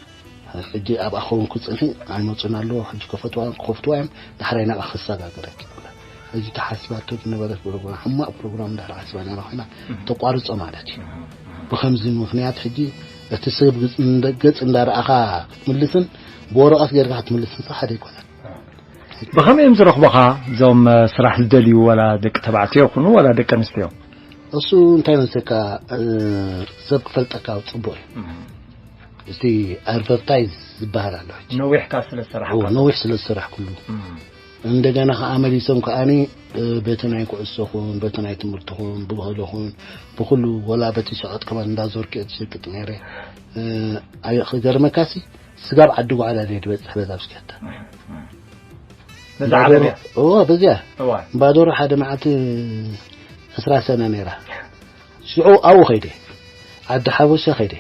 ሕጂ ኣብኣ ከውን ክፅንሒ ኣይመፁን ኣለዎ ሕጂ ከፈትዋ ክኸፍትዋ እዮም ዳሕራይ ናብኣ ክሰጋገረኪ ትብላ ሕጂ ተሓሲባቶ ዝነበረት ፕሮግራም ሕማቕ ፕሮግራም እንዳሓሲባ ነራ ኮይና ተቋርፆ ማለት እዩ ብከምዚ ምክንያት ሕጂ እቲ ሰብ ገፅ እንዳረኣኻ ክትምልስን ብወረቐት ጌርካ ክትምልስን ሓደ ኣይኮነን ብኸመይ እዮም ዝረኽቡኻ እዞም ስራሕ ዝደልዩ ዋላ ደቂ ተባዕትዮ ይኹኑ ዋላ ደቂ ኣንስትዮ? እሱ እንታይ መስለካ ሰብ ክፈልጠካ ፅቡቅ እዩ እቲ ኣድቨርታይዝ ዝበሃል ኣሎ ሕጂ። ነዊሕካ ስለ ዝሰራሕካ እዎ፣ ነዊሕ ስለ ዝሰራሕኩሉ። እም። እንደገና ከዓ መሊሶም ከዓኒ እ፣ በቲ ናይ ኩዕሶኹም በቲ ናይ ትምህርትኹም ብባህልኹም ብኩሉ ወላ በቲ ሸቐጥ ከማን እንዳዞርኩ እየ ዝሸቅጥ ነይረ። እ፣ ኣይ- ክገርመካሲ ስጋብ ዓዲ ጓዕላ ድየ ዝበፅሕ በዛ ብሽክለታ። በዛ ዓረብያ? እዎ፣ በዚኣ። እዋ። ባዶሮ ሓደ መዓልቲ ዕስራ ሰነ ነይራ። ሽዑ ኣብኡ ኸይደ። ዓዲ ሓበሻ ኸይደ።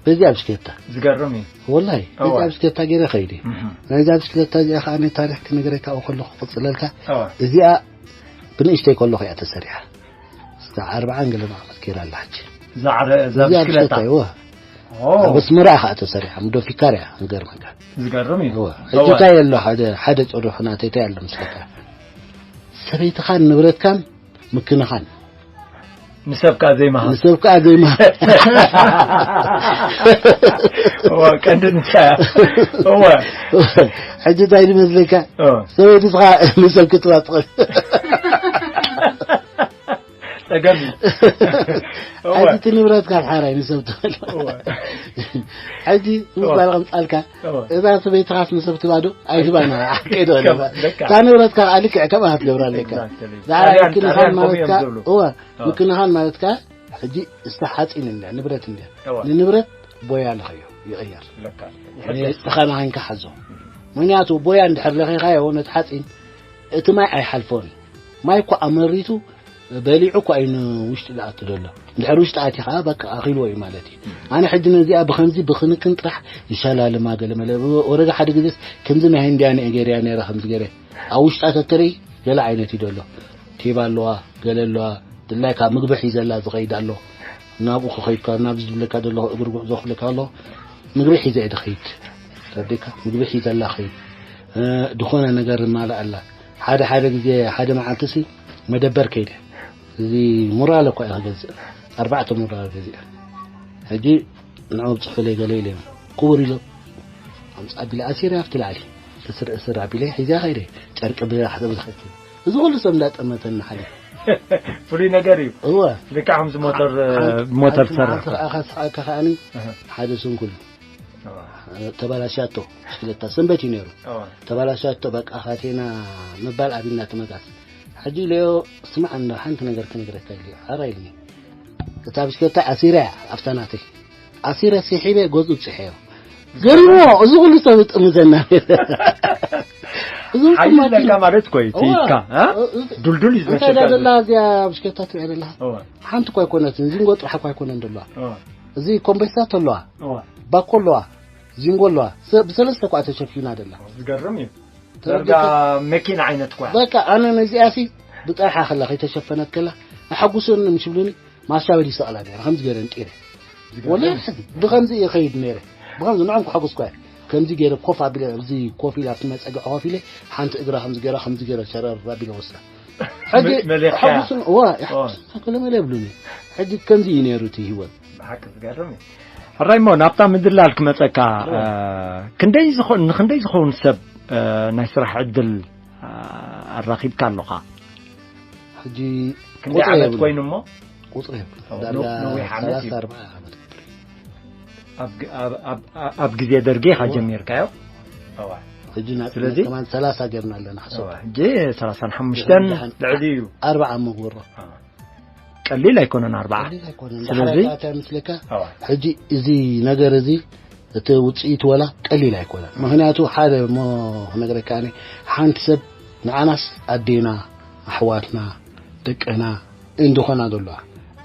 በዚኣ ብሽክለታ። ዝገርም እዩ። ወላሂ፣ እዋ። በዚኣ ብሽክለታ ገይረ ኸይደ። እህ። ናይዛ ብሽክለታ እዚኣ ኸዓ ናይ ታሪኽ ክነግረካ ኣብኡ ከለኹ ክቕፅለልካ። እዋ። እዚኣ ብንእሽተይ ከለኹ እያ ተሰሪሓ። እስካዕ ኣርብዓን ገለ መዓልታት ገይራ ኣላ ሕጂ። እዛ ዓረ- እዛ እዚኣ ብሽክለታ? ብሽክለታ እዋ። ኦ። ኣብ ኣስመራ እያ ኸዓ ተሰሪሓ። ምዶ ፊካር እያ፣ ክገርመካ። ዝገርም እዩ። እዋ። ሕጂ እዋ። እንታይ ኣሎ ሓደ ሓደ ጨርሑ ናተይ እንታይ ኣሎ ምስለካ? ሰበይትኻን ንብረትካን ምክንኻን። ንሰብ ከኣ ዘይመሃብ። ንሰብ ከኣ ዘይመሃብ። እወ፣ ቀንዲ ንሳ እያ። እወ። ሕጂ እንታይ ዝመስለካ? እወ። ሰበይቲ ስኻ ንሰብ ክትባጽቕ። ጸገም እዩ። እወ። ሕጂ እቲ ንብረትካ ሓራይ ንሰብ ትበል። እወ። ሕጂ ምባል ከምጻልካ እወ። እዛ ሰበይትኻስ ንሰብ ትባዶ ኣይትባና። ሓቂ ዶ ከም-፣ ደቃ። እታ ንብረትካ ከኣ ልክዕ ከምኣ ክትገብራ ኣለካ። Exactly። ዛዕባ ጣልያን፣ ምክንኻን ጣልያን ከምኡ ማለትካ እዮም ዝብሉ። እወ እወ። ምክንኻን ማለትካ ሕጂ እሳ ሓፂን እንድያ ንብረት እንድያ እወ። ንንብረት ቦያ ለኸዮ ይቕየር። ለካ። ንስኻ መኻንካ ሓዞ። ምክንያቱ ቦያ እንድሕር ለኺኻዮ ነቲ ሓፂን እቲ ማይ ኣይሓልፎን እዩ። ማይ እኮ ኣመሪቱ በሊዑ እኮ እዩ ንውሽጢ ዝኣቱ ዘሎ። እንድሕር ውሽጢ ኣትዩ ከዓ በቃ ኣኺልዎ እዩ ማለት እዩ። ኣነ ሕጂ ነዚኣ ብኸምዚ ብኽንክን ጥራሕ ይሸላልማ ገለ መለ። ወረጋ ሓደ ግዜስ ከምዚ ናይ ህንድያ ንኤ ገይረያ ነይረ ከምዚ ገይረ። ኣብ ውሽጣ ተትርኢ ገለ ዓይነት እዩ ዘሎ። ቴባ ኣለዋ፣ ገለ ኣለዋ። ድላይካ ምግቢ ሒዘላ ዝኸይድ ኣሎ። ናብኡ ክኸይድ ከሎ፣ ናብዚ ዝብለካ ዘሎ እግሪ ጉዕዞ ክብለካ ኣሎ። ምግቢ ሒዘ እየ ዝኸይድ። ተረዲእካ? ምግቢ ሒዘላ ኸይድ። እ፣ ዝኾነ ነገር ማልእ ኣላ። ሓደ ሓደ ግዜ፣ ሓደ መዓልቲ ሲ መደበር ከይደ። እዚ ሙራለ እኳ እየ ክገዝእ። ኣርባዕተ ሙራለ ገዚአ። ሕጂ ንዑ ኣብፅሑለይ ገለ ኢሎም። ክቡር ኢሎም። ኣምፅእ ኣቢለ ኣሲረ ኣብቲ ላዕሊ። እስር እስር ኣቢለ ሒዘ ከይደ። ጨርቂ ብላሕተ ብዝኸይድ። እዚ ኩሉ ሰብ እንዳጠመተኒ ሓሊፉ። ፍሉይ ነገር እዩ። እወ። ልክዕ ከምዚ ሞተር፣ ሓንቲ ሞተር ሓንቲ መዓልቲ ትሰርሕ። ከኣ ከስሓካ ከኣኒ እህ። ሓደ ስንኩል እወ። ተባላሽያቶ። ሽክለታ ሰንበት እዩ ነይሩ። እወ። ተባላሽያቶ በቃ ካቴና ምባል ኣቢልና ትመጣት። ሕጂ ኢለዮ ስማዕ እንዶ ሓንቲ ነገር ክነግረካ ኢለዮ። ሓራ ኢልኒ። እታ ብሽክለታ ኣሲረ ኣብታ ናተይ። ኣሲረ ስሒበ ገዝኡ ብፅሐዮ። ገሪሞ እዚ ኩሉ ሰብ ይጥምዘና። እዚ ኩሉ ሓይል ማኪና ለካ ማለት እኮ እዩ፣ እቲ እዋ። ኢድካ፣ እ? እ-፣ እ-፣ ዱልዱል እዩ እንታይ ዝመስለካ። ደላ እዚኣ ብሽክለታ ትሪኣ ደላ? እዋ። ሓንቲ እኳ ኣይኮነትን፣ ዚንጎ ጥራሕ እኳ ኣይኮነን ደለዋ። እዋ። እዚ ኮምበሳ ተለዋ፣ እዋ። ባኮ ኣለዋ፣ ዚንጎ ኣለዋ፣ ሰ-፣ ብሰለስተ እኳ ተሸፊና ደላ። ዝገርም እዩ። ተረዲእካ? ዳርጋ መኪና ዓይነት እኳ። በቃ ኣነ ነዚኣ ሲ ብጠርሓ ከላ ከይተሸፈነት ከላ ኣሐጉሰኒ ምስ ይብሉኒ ማሻበል ይሰቕላ ነይረ፣ ከምዚ ገይረ ንጢረ። ወላ ብኸምዚ እየ ኸይድ ነይረ። ብኸምዚ ንዖም ክሐጉስኳ እየ። ከምዚ ገይረ ኮፍ ኣቢለ፣ ኣብዚ ኮፍ ኢለ፣ ኣብቲ መጸግዒ ኮፍ ኢለ፣ ሓንቲ እግራ ከምዚ ገይራ፣ ከምዚ ገይረ ሸረር ኣቢለ ወስዳ። ሕጂ መ-፣ መሊኽካ። ሓጉስን፣ እዋ፣ እዋ። ይሓጉስን፣ ከለ መለ የብሉን እዩ። ሕጂ ከምዚ እዩ ነይሩ እቲ ህይወት። ብሓቂ ዝገርም እዩ። ሕራይ እሞ ናብታ ምድላል ክመጸካ፣ እዋ። እ፣ ክንደይ ዝኾን፣ ንክንደይ ዝኸውን ሰብ፣ እ፣ ናይ ስራሕ ዕድል፣ እ፣ ኣራኺብካ ኣለኻ? ሕጂ ክንደይ ቁጽሪ ዓመት የብሉን። ኮይኑ እሞ? ቁጽሪ የብሉን። ኦ፣ ዳርጋ ነ-፣ ነዊሕ ዓመት እዩ። ሰላሳ ኣርባዓ ዓመት ክገብር እዩ። ኣብ ግ-፣ ኣብ፣ ኣብ፣ ኣብ ግዜ ደርጊ ኢኻ እዋ። ጀሚርካዮ? እዋ። ሕጂ ና-፣ ስለዚ? ከማን ሰላሳ ጌርና ኣለና፣ ሓሰብ። እዋ፣ ሕጂ ሰላሳን ሓሙሽተን ደሓን። ልዕሊ እዩ። ኣርባዓ መግበሮ። እዋ። ቀሊል ኣይኮነን ኣርባዓ። ቀሊል ኣይኮነን። ስለዚ? ዳሕራይ ከኣ እንታይ ምስለካ? እዋ። ሕጂ እዚ ነገር እዚ፣ እቲ ውጽኢት ወላ ቀሊል ኣይኮነን። ምኽንያቱ ሓደ እሞ ክነግረካ፣ ኣነ ሓንቲ ሰብ ንዓናስ ኣዴና፣ ኣሕዋትና፣ ደቅና እንድኾና ዘለዋ።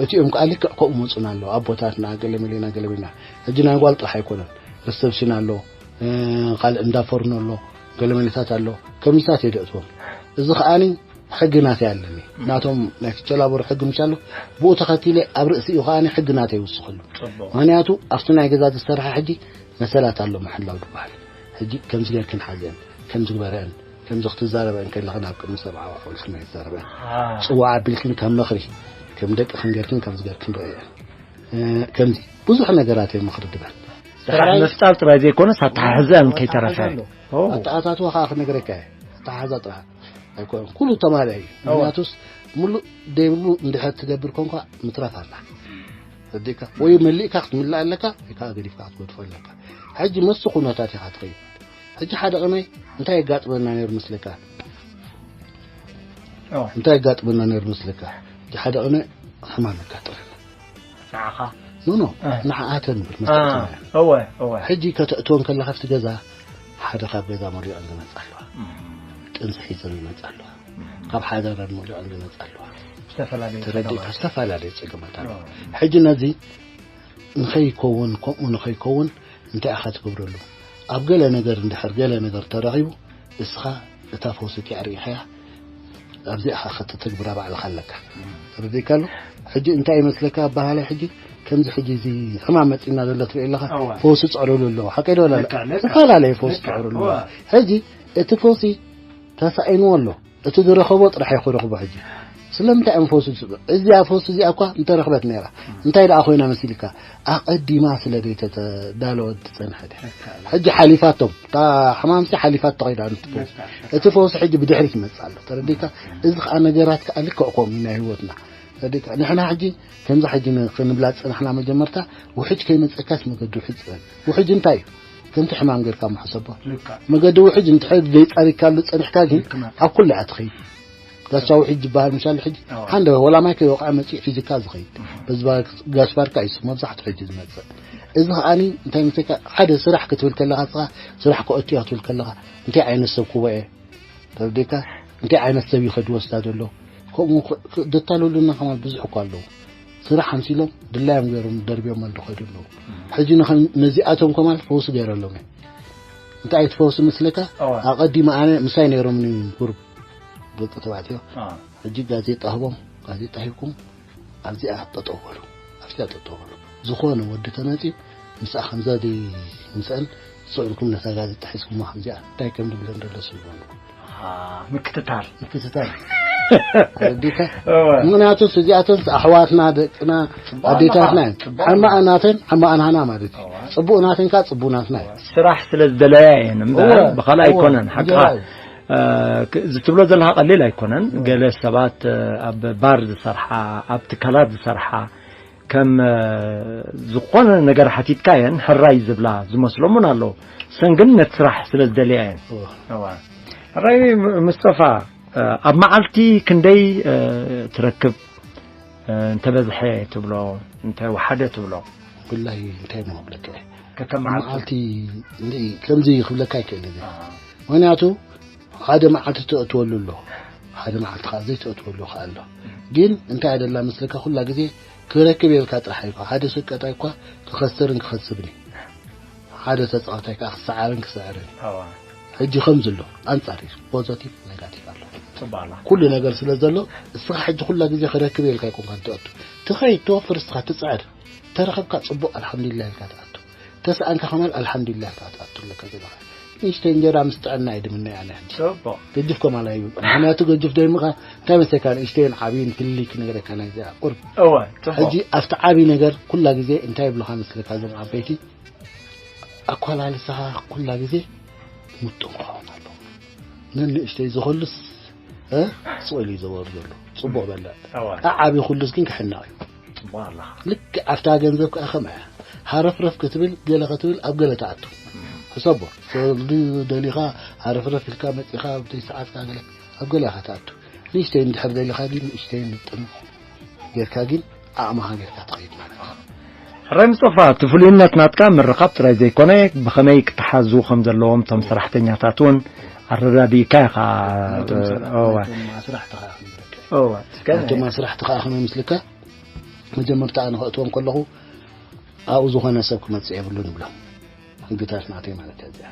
እቲኦም ከኣ ልክዕ ከምኡ መጹና ኣለዉ። ኣቦታትና ገለ መሊና፣ ገለ መሊና። ሕጂ ናይ ጓል ጥራሕ ኣይኮነን። ሪሰፕሽን ኣሎ፣ እ፣ ካልእ እንዳፈርኖ ኣሎ፣ ገለ መሊታት ኣሎ። ከምዚታት እየ ደእትዎም። እዚ ከኣኒ ሕጊ ናተይ ኣለኒ። ናቶም ናይ ክቸላበሩ ሕጊ ምሽ ኣሎ። ብኡ ተኸቲለ ኣብ ርእሲኡ ከኣኒ ሕጊ ናተይ ይውስኸሉ። ጽቡቕ። ምኽንያቱ ኣብቲ ናይ ገዛ ዝሰርሐ ሕጂ መሰላት ኣሎ ምሕላው ዝበሃል። ሕጂ ከምዚ ጌርክን ሓዘን፣ ከምዚ ግበረን፣ ከምዚ ክትዛረበን ከለኽን ኣብ ቅድሚ ሰብ ዓዋቑ ኢልክን ኣይትዛረበን። አ። ጽዋዕ ኣቢልክን ከም ምኽሪ፣ ከም ደቅኽን ጌርክን ከምዚ ጌርክን ርእየን። እ፣ ከምዚ ብዙሕ ነገራት እዮም ምኽሪ ድበን። ስራሕ ዳሕራይ ምፍጣር ጥራይ ዘይኮነስ ኣተሓሕዘን ከይተረፈ። ኣተሓሕዛ ኣሎ። ኦ። ኣተኣታትዋ ከኣ ክነግረካ እየ። ኣተሓሕዛ ጥራሕ ኣይኮነን። ኩሉ ተማልአ እዩ። እዋ። ምኽንያቱስ ምሉእ ደይብሉ እንድሕር ትገብር ኮንኳ ምትራፍ ኣላ። ተረዲእካ? ወይ መሊእካ ክትምልእ ኣለካ፣ ወይ ከኣ ገዲፍካ ክትገድፎ ኣለካ። ሕጂ መስ ኩነታት ኢኻ ትኸይድ። ሕጂ ሓደ ቅነ እንታይ የጋጥመና ነይሩ መስለካ? ኦ። እንታይ የጋጥመና ነይሩ መስለካ? ሕጂ ሓደ ቅነ ሕማም የጋጥመና። ንዓኻ? ኖ፣ ኖ፣ እ። ንዓኣተን እብል እ፣ መስተርትና። እወ፣ እወ። ሕጂ ከተእትወን ከለኻ ኣብቲ ገዛ፣ ሓደ ካብ ገዛ መሊኦን ዝመጻ ኣለዋ። እም። ጥንሲ ሒዘን ዝመጻ ኣለዋ። እም። ካብ ሓዳረን መሊኦን ዝመጻ ኣለዋ። ዝተፈላለዩ ተረዲእካ? ጸገማት። ዝተፈላለዩ ጸገማት ኣለዋ። እም። ሕጂ ነዚ ንኸይከውን፣ ከምኡ ንኸይከውን እንታይ ኢኻ ትገብረሉ? ኣብ ገለ ነገር እንድሕር ገለ ነገር ተረኺቡ፣ እስኻ እታ ፈውሲ እቲኣ ርኢኻያ፣ ኣብዚኣ ኸ ከተተግብራ ባዕልኻ ኣለካ። እም። ተረዲእካ ኣሎ? ሕጂ እንታይ ይመስለካ ኣበሃላይ ሕጂ? ከምዚ ሕጂ እዚ ሕማም መጺእና ዘሎ ትርኢ ኣለኻ? እወ። ፈውሲ ጽዕረሉ ኣለዎ። ሓቀይ ዶ ወላ? ልክዕ፣ ልክዕ። ዝተፈላለየ ፈውሲ ልክዕ፣ ጽዕረሉ እወ። ኣለዎ። ሕጂ እቲ ፈውሲ ተሳኢንዎ ኣሎ። እቲ ዝረኸቦ ጥራሕ እዩ ክረኽቦ ሕጂ። ስለምንታይ እዮም ፈውሲ ዝስምዑ? እዚኣ ፈውሲ እዚኣ እኳ እንተረኽበት ነይራ፣ እንታይ ደኣ ኮይና መሲልካ? ኣቐዲማ ስለ ዘይተዳለወት ዝጸንሐት እያ። ሕጂ ሓሊፋቶም፣ እታ ሕማምሲ ሓሊፋቶ ከይዳ ንትፈውስ። እቲ ፈውሲ ሕጂ ብድሕሪት ይመጽእ ኣሎ። ተረዲእካ? እዚ ከኣ ነገራት ከኣ ልክዕ ከምኡ እዩ ናይ ህይወትና። ተረዲእካ? ንሕና ሕጂ ከምዛ ሕጂ ን-፣ ክንብላ ዝጸናሕና መጀመርታ ውሕጅ ከይመጸካስ መገዲ ውሕጅ ጽበል። ውሕጅ እንታይ እዩ? ከምቲ ሕማም ጌርካ ምሕሰቦ። ልክዕ። መገዲ ውሕጅ እንድሕር ዘይጸሪግካሉ ጸኒሕካ ግን ልክዕ። ኣብ ኩሉ እያ ትኸይድ። ጋሻ ውሕጅ ዝበሃል ምሻል ሕጂ ኣዋ። ሓንደ ወላ ማይ ከይወቕዐ መጺኡ ሒዝካ ዝኸይድ። በዚ ባ-፣ ጋሽ ባርካ እዩ መብዛሕትኡ ሕጂ ዝመጽእ። እዚ ከኣኒ እንታይ መሰልካ ሓደ ስራሕ ክትብል ከለኻ ንስኻ ስራሕ ከእቱ እያ ክትብል ከለኻ እንታይ ዓይነት ሰብ ክቦ እየ? ተረዲእካ? እንታይ ዓይነት ሰብ እዩ ከድወስዳ ዘሎ? ከምኡ ክ-፣ ክ-፣ ደታለሉና ከማን ብዙሕ እኮ ኣለዉ። ስራሕ ኣምሲሎም ድላዮም ገይሮም ደርብዮም ዝኸዱ ኣለዉ። ሕጂ ንኸም-፣ ነዚኣቶም ከማን ፈውሲ ገይረሎም እየ። እንታይ ትፈውሲ ምስልካ? ኣዋ። ኣቐዲመ ኣነ ምሳይ ነይሮምኒ ቁሩብ ደቂ ተባዕትዮ። ኣዋ። ሕጂ ጋዜጣ ህቦም፣ ጋዜጣ ሂብኩም ኣብዚኣ ጠጠው በሉ፣ ኣብዚኣ ጠጠው በሉ። ዝኾነ ወዲ ተመጺኡ ምስኣ ከምዛ ደይ-፣ ምስኣን ስቕ ኢልኩም ነታ ጋዜጣ ሒዝኩማ ከምዚኣ እንታይ ከም ድብለን ደለስ ይበሉ። ኣሃ፣ ምክትታል። ምክትታል። ተረዲእካ? እወ። ምኽንያቱ እዚኣተን ኣሕዋትና፣ ደቅና፣ ጽቡቕ ኣዴታትና ኣለኻ። እየን። ጽቡቕ ሓማቕ ናተን ሓማቕ ናህና ማለት እዩ። እወ። ጽቡቕ ናተን ከኣ ጽቡቕ ናትና እዩ። ስራሕ ስለ ዝደለያ እየን እምበር እወ፣ ብኻልእ እወ፣ ኣይኮነን። ሓቅኻ። እንጀራ እዩ። እ፣ ክ-፣ እዚ ትብሎ ዘለኻ ቀሊል ኣይኮነን። እወ። ገለ ሰባት፣ እ፣ ኣብ ባር ዝሰርሓ፣ ኣብ ትካላት ዝሰርሓ፣ ከም፣ እ፣ ዝኾነ ነገር ሓቲትካ እየን ሕራይ ዝብላ ዝመስሎም እውን ኣለዉ። ሰን ግን ነቲ ስራሕ ስለ ዝደልያ እየን። እወ። እወ። ሕራይ ም-፣ ምስጠፋ፣ እ፣ ኣብ መዓልቲ ክንደይ፣ እ፣ ትረክብ? እ፣ እንተበዝሐ ትብሎ፣ እንተ ወሓደ ትብሎ? ብላይ እንታይ እሞ ክብለካ እየ? ከከም መዓልቱ? መዓልቲ እንድዒ ከምዚ ክብለካ ኣይክእልን እየ። ኣሃ። ምኽንያቱ ሓደ መዓልቲ ትእትወሉ ኣሎ፣ ሓደ መዓልቲ ከኣ ዘይትእትወሉ ከኣ ኣሎ። ግን እንታይ ኣደላ መስለካ፣ ኩላ ግዜ ክረክብ የብልካ ጥራሕ ኣይኮ፣ ሓደ ሸቀጣይ እኳ ክኸስርን ክኸስብን እዩ። ሓደ ተጻዋታይ ከኣ ክሰዓርን ክስዕርን። ኣዋ። ሕጂ ከምዚ ኣሎ፣ ኣንጻር እዩ፣ ፖዘቲቭ ኔጋቲቭ ኣሎ። ጽቡቕ ኣላ። ኩሉ ነገር ስለ ዘሎ፣ እስኻ ሕጂ ኩላ ግዜ ክረክብ የብልካ ኣይኮንካን ትእቱ። ትኸይድ፣ ትወፍር፣ እስኻ ትጽዕር። ተረኸብካ ጽቡቕ፣ ኣልሓምዱሊላህ ኢልካ ትኣቱ። ተስኣንካ ከማን ኣልሓምዱሊላህ ኢልካ ትኣቱ ኣለካ ዘለኻ። ንእሽተይ እንጀራ ምስ ጥዕና እዩ ድምነይ ኣነ ሕጂ። ጽቡቕ። ገጅፍ ከማን ኣይብል። ምኽንያቱ ገጅፍ ደይምኻ እንታይ መሰልካ፣ ንእሽተይን ዓብይን ፍልልይ ክነግረካ ናይዚኣ ቁርብ። እወ፣ ጽቡቕ። ሕጂ ኣብቲ ዓብይ ነገር ኩላ ግዜ እንታይ ይብሉኻ መስለካ እዞም ዓበይቲ? ኣኳላልሳኻ ኩላ ግዜ ምጡን ክኸውን ኣለዎ። ነንእሽተይ ዝኸሉስ፣ እ? ስቕ ኢሉ እዩ ዘወር ዘሎ። ጽቡቕ በልዕ። ኣዋ። ኣዓቢ ኩሉስ ግን ክሕነቕ እዩ። ጽቡቕ ኣለኻ። ልክዕ ኣብታ ገንዘብ ከኣ ከምኣ እያ። ሃረፍረፍ ክትብል፣ ገለ ክትብል ኣብ ገለ ትኣቱ። እም። ሕሰቦ። ሰልዲ ደሊኻ ሃረፍረፍ ኢልካ መጺኻ ኣብቲ ሰዓትካ ገለ ኣብ ገለ ኢኻ ትኣቱ። ንእሽተይ እንድሕር ደሊኻ ግን ንእሽተይ ምጥን ጌርካ ግን ዓቕምኻ ጌርካ ትኸይድ ማለት እዩ። ሕራይ ምስጠፋ፣ እቲ ፍሉይነት ናትካ ምርኻብ ጥራይ ዘይኮነ፣ ብኸመይ ክተሓዙ ከም ዘለዎም እቶም ሰራሕተኛታት እውን ኣረዳዲእካ ኢኻ። ናይቶም ሰራሕ-፣ እወ። ናይቶም ኣስራሕቲ ኸኣ ክንብል። እወ፣ እስከ ናይቶም ኣስራሕቲ ኸኣ ከመይ ምስልካ፣ መጀመርታ ኣነ ከእትዎም ከለኹ ኣብኡ ዝኾነ ሰብ ክመጽእ የብሉን ይብሎም። ህግታት ናተይ ማለት እያ እዚኣ።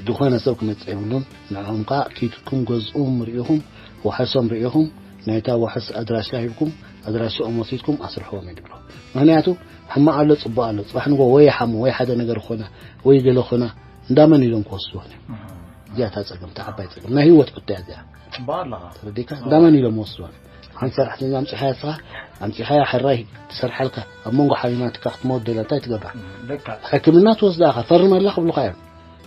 ዝኾነ ሰብ ክመጽእ የብሉን። ንዕኦም ከኣ ኪድኩም ገዝኡም ርኢኹም፣ ዋሕሶም ርኢኹም፣ ናይታ ዋሕስ ኣድራሻ ሂብኩም፣ ኣድራሻኦም ወሲድኩም ኣስርሕዎም እዩ ዝብሎ። ምኽንያቱ ሕማቕ ኣሎ፣ ጽቡቕ ኣሎ፣ ጽባሕ ንግሆ ወይ ይሓሙ፣ ወይ ሓደ ነገር ኾነ፣ ወይ ገለ ኾነ፣ እንዳመን ኢሎም ክወስድዎ እዮም። እዚኣ እታ ጸገም፣ እታ ዓባይ ጸገም፣ ናይ ህይወት ሕቶ እያ እዚኣ። ጽቡቕ ኣለኻ። ተረዲእካ? እንዳመን ኢሎም ወስድዎ እዮም። ሓንቲ ሰራሕተኛ ኣምጺኻ እስኻ፣ ኣምጺኻያ ሕራይ ትሰርሓልካ፣ ኣብ መንጎ ሓሚማትካ ክትሞት ደላ እንታይ ትገብራ? እም፣ ደቃ። ሕክምና ትወስዳ ኢኻ፣ ፈርመላ ክብሉኻ እዮም።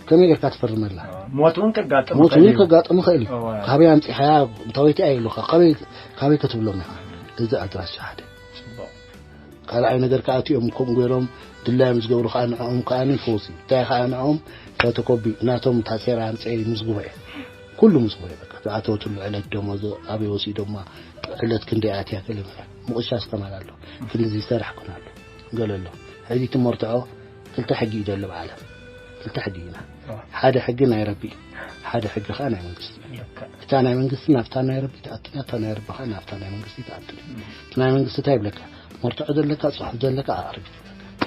ከመይ ጌርካ ትፈርመላ? ሞት እውን ከጋጥም ሞት ይኽእል እውን እዩ። ከጋጥም ይኽእል እዩ። እወ። ካበይ ኣምጺኻያ፣ እንታወይቲ እያ ይብሉኻ፣ ካበይ፣ ካበይ ክትብሎም ኢኻ? እዚ ኣድራሻ ሓደ። ጽቡቕ። ካልኣይ ነገር ከኣ እቲኦም ከምኡ ገይሮም ድላዮም ዝገብሩ ከኣ ንዕኦም ከኣ ፈውሲ። እንታይ ከኣ ንዕኦም ፎቶኮፒ ናቶም እታ ሴራ ኣምጽኤ ምስጉቦ እየ። ኩሉ ምስጉቦ እየ። በቃ ዝኣተወትሉ ዕለት ደሞዝ ኣበይ ወሲዶማ፣ ዕለት ክንደይ ኣትያ ገለ ምለ። ምቑሻሽ ከማን ኣሎ። ክንድዚ ይሰርሕ ኩን ኣሎ። ገለ ኣሎ። ሕጂ እቲ መርትዖ ክልተ ሕጊ እዩ ዘሎ ብዓለም። ክልተ ሕጊ ኢና። ኣዎ። ሓደ ሕጊ ናይ ረቢ፣ ሓደ ሕጊ ከኣ ናይ መንግስቲ። ልክዕ። እታ ናይ መንግስቲ ናብታ ናይ ረቢ ትኣቱ እያ፣ እታ ናይ ረቢ ከኣ ናብታ ናይ መንግስቲ ትኣቱ እያ። እም። እቲ ናይ መንግስቲ እንታይ ይብለካ? መርትዖ ዘለካ፣ ጽሑፍ ዘለካ ኣቕርብ ይብለካ።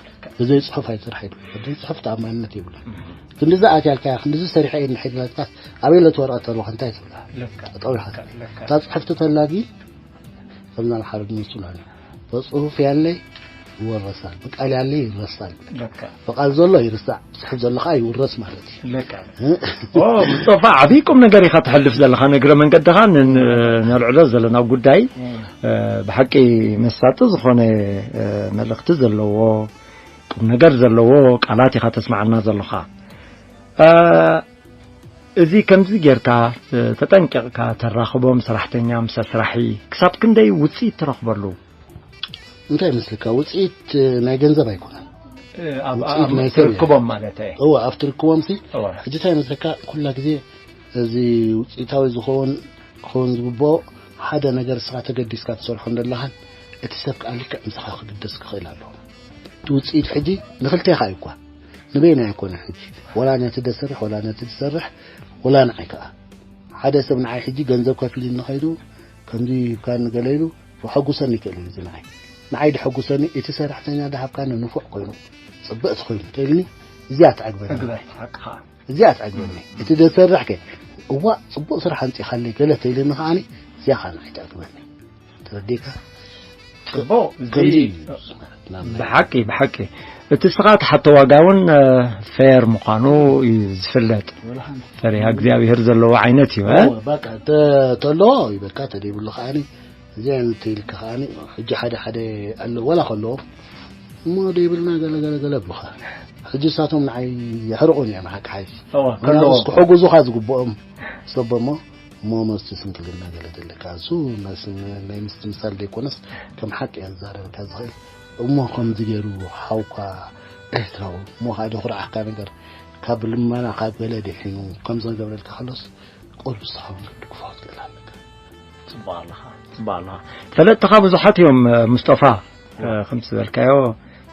ልክዕ። ብዘይ ጽሑፍ ኣይትስራሕ ይብለካ። ብዘይ ጽሑፍ ተኣማንነት የብሉን። እም። ክንድዚ ኣትያልካ፣ ክንድዚ ሰሪሐ እየ እንድሕር ኢላትካ፣ ኣበይ ለቲ ወረቐት ተልወኽ እንታይ ትብላ? ልክዕ። ጠጠው ኢኻ። ልክዕ። እታ ጽሕፍቲ ተላ ግን ከምዛ ንሓረድ ንሱላን እዩ። በጽሁፍ ያለይ ይወረሳል። ብቃል ያለ ይረሳል። ለካ ብቃል ዘሎ ይርሳዕ፣ ጽሑፍ ዘሎ ከዓ ይውረስ ማለት እዩ። ለካ ኦ ሙስጠፋ፣ ዓብዪ ቁም ነገር ኢኻ ትሕልፍ ዘለኻ። ንእግረ መንገድኻ ን- ን- ነልዕሎ ዘለና ጉዳይ እ፣ ብሓቂ መሳጢ ዝኾነ እ፣ መልእኽቲ ዘለዎ፣ ቁም ነገር ዘለዎ ቃላት ኢኻ ተስማዓልና ዘለኻ። እ፣ እዚ ከምዚ ጌርካ እ፣ ተጠንቂቕካ ተራኽቦም ሰራሕተኛ ምስ ኣስራሒ ክሳብ ክንደይ ውፅኢት ትረኽበሉ? እንታይ ይመስልካ? ውፅኢት እ፣ ናይ ገንዘብ ኣይኮነን። ኣብ ውፅኢት ኣብ ናይ ሰብ እዩ። ትርክቦም ማለት እየ። እወ፣ ኣብቲ ርክቦም ሲ እወ። ሕጂ እንታይ ይመስለካ? ኩላ ግዜ እዚ ውፅኢታዊ ዝኸውን ክኸውን ዝግብኦ ሓደ ነገር ንስኻ ተገዲስካ ትሰርሖ እንደለኻን እቲ ሰብ ከዓ ልክዕ ምሳኻ ክግደስ ክኽእል ኣለዎ። እቲ ውፅኢት ሕጂ ንክልቴኻ እዩ እኳ፣ ንበይና ኣይኮነ። ሕጂ ወላ ነቲ ደሰርሕ ወላ ነቲ ዝሰርሕ ወላ ንዓይ ከዓ ሓደ ሰብ ንዓይ ሕጂ ገንዘብ ከፊሉ ንኸይዱ ከምዚ ይብካ ንገለ ኢሉ ክሐጉሰኒ ይክእል እዩ። እዚ ንዓይ ንዓይ ድሐጉሰኒ እቲ ሰራሕተኛ ድሃብካኒ ንፉዕ ኮይኑ ፅብቕቲ ኮይኑ ተይልኒ እዚኣ ትዕግበኒ። ግበር ሓቅኻ እዚኣ ትዕግበኒ። እቲ ደሰርሕ ከ እዋ ፅቡቅ ስራሕ ኣምፂኻለይ ገለ ተይልኒ ከዓኒ እዚኣ ከዓ ንዓይ ትዕግበኒ። ተረዲካ? ጽቡቅ እዚ ከምዚ እዩ ዝመረት ናብ ናይ ብሓቂ ብሓቂ እቲ ስኻ ትሓቶ ዋጋ እውን እ፣ ፌር ምዃኑ እዩ ዝፍለጥ። ፈሪሃ እግዚኣብሔር ዘለዎ ዓይነት እዩ እ? እወ፣ በቃ ተ- ተለዎ ይበካ ተደይብሉ ከዓኒ እዚኣ ንተይልካ ከዓኒ ሕጂ ሓደ ሓደ ኣሎ ወላ ከለዎም እሞ ደይብልና ገለ ገለ ገለ ብሉኻ። ሕጂ እሳቶም ንዓይ የሕርቑን እዮም ሓቂ ሓይሽ እወ፣ ምክንያቱ ከለዎም። ክሕጉዙኻ ዝግብኦም ሰብ እሞ እሞ መስቲ ስንክልና ገለ ዘለካ እሱ መስ- ናይ ምስትምሳል ዘይኮነስ ከም ሓቂ እያ ዝዛረበካ ዝኽእል እሞ ከምዚ ገይሩ ሓውካ ኤርትራዊ እሞ ከዓ ደኩርዓካ ነገር ካብ ልመና ካብ ገለ ድሒኑ ከም ዘገብረልካ ከሎስ ቆልቡ ዝሰሓውን ክትድግፎ ክትክእል ኣለካ። ጽቡቅ ኣለኻ ጽቡቅ ኣለኻ። ፈለጥትኻ ብዙሓት እዮም እ፣ ሙስጠፋ እ፣ ከምቲ ዝበልካዮ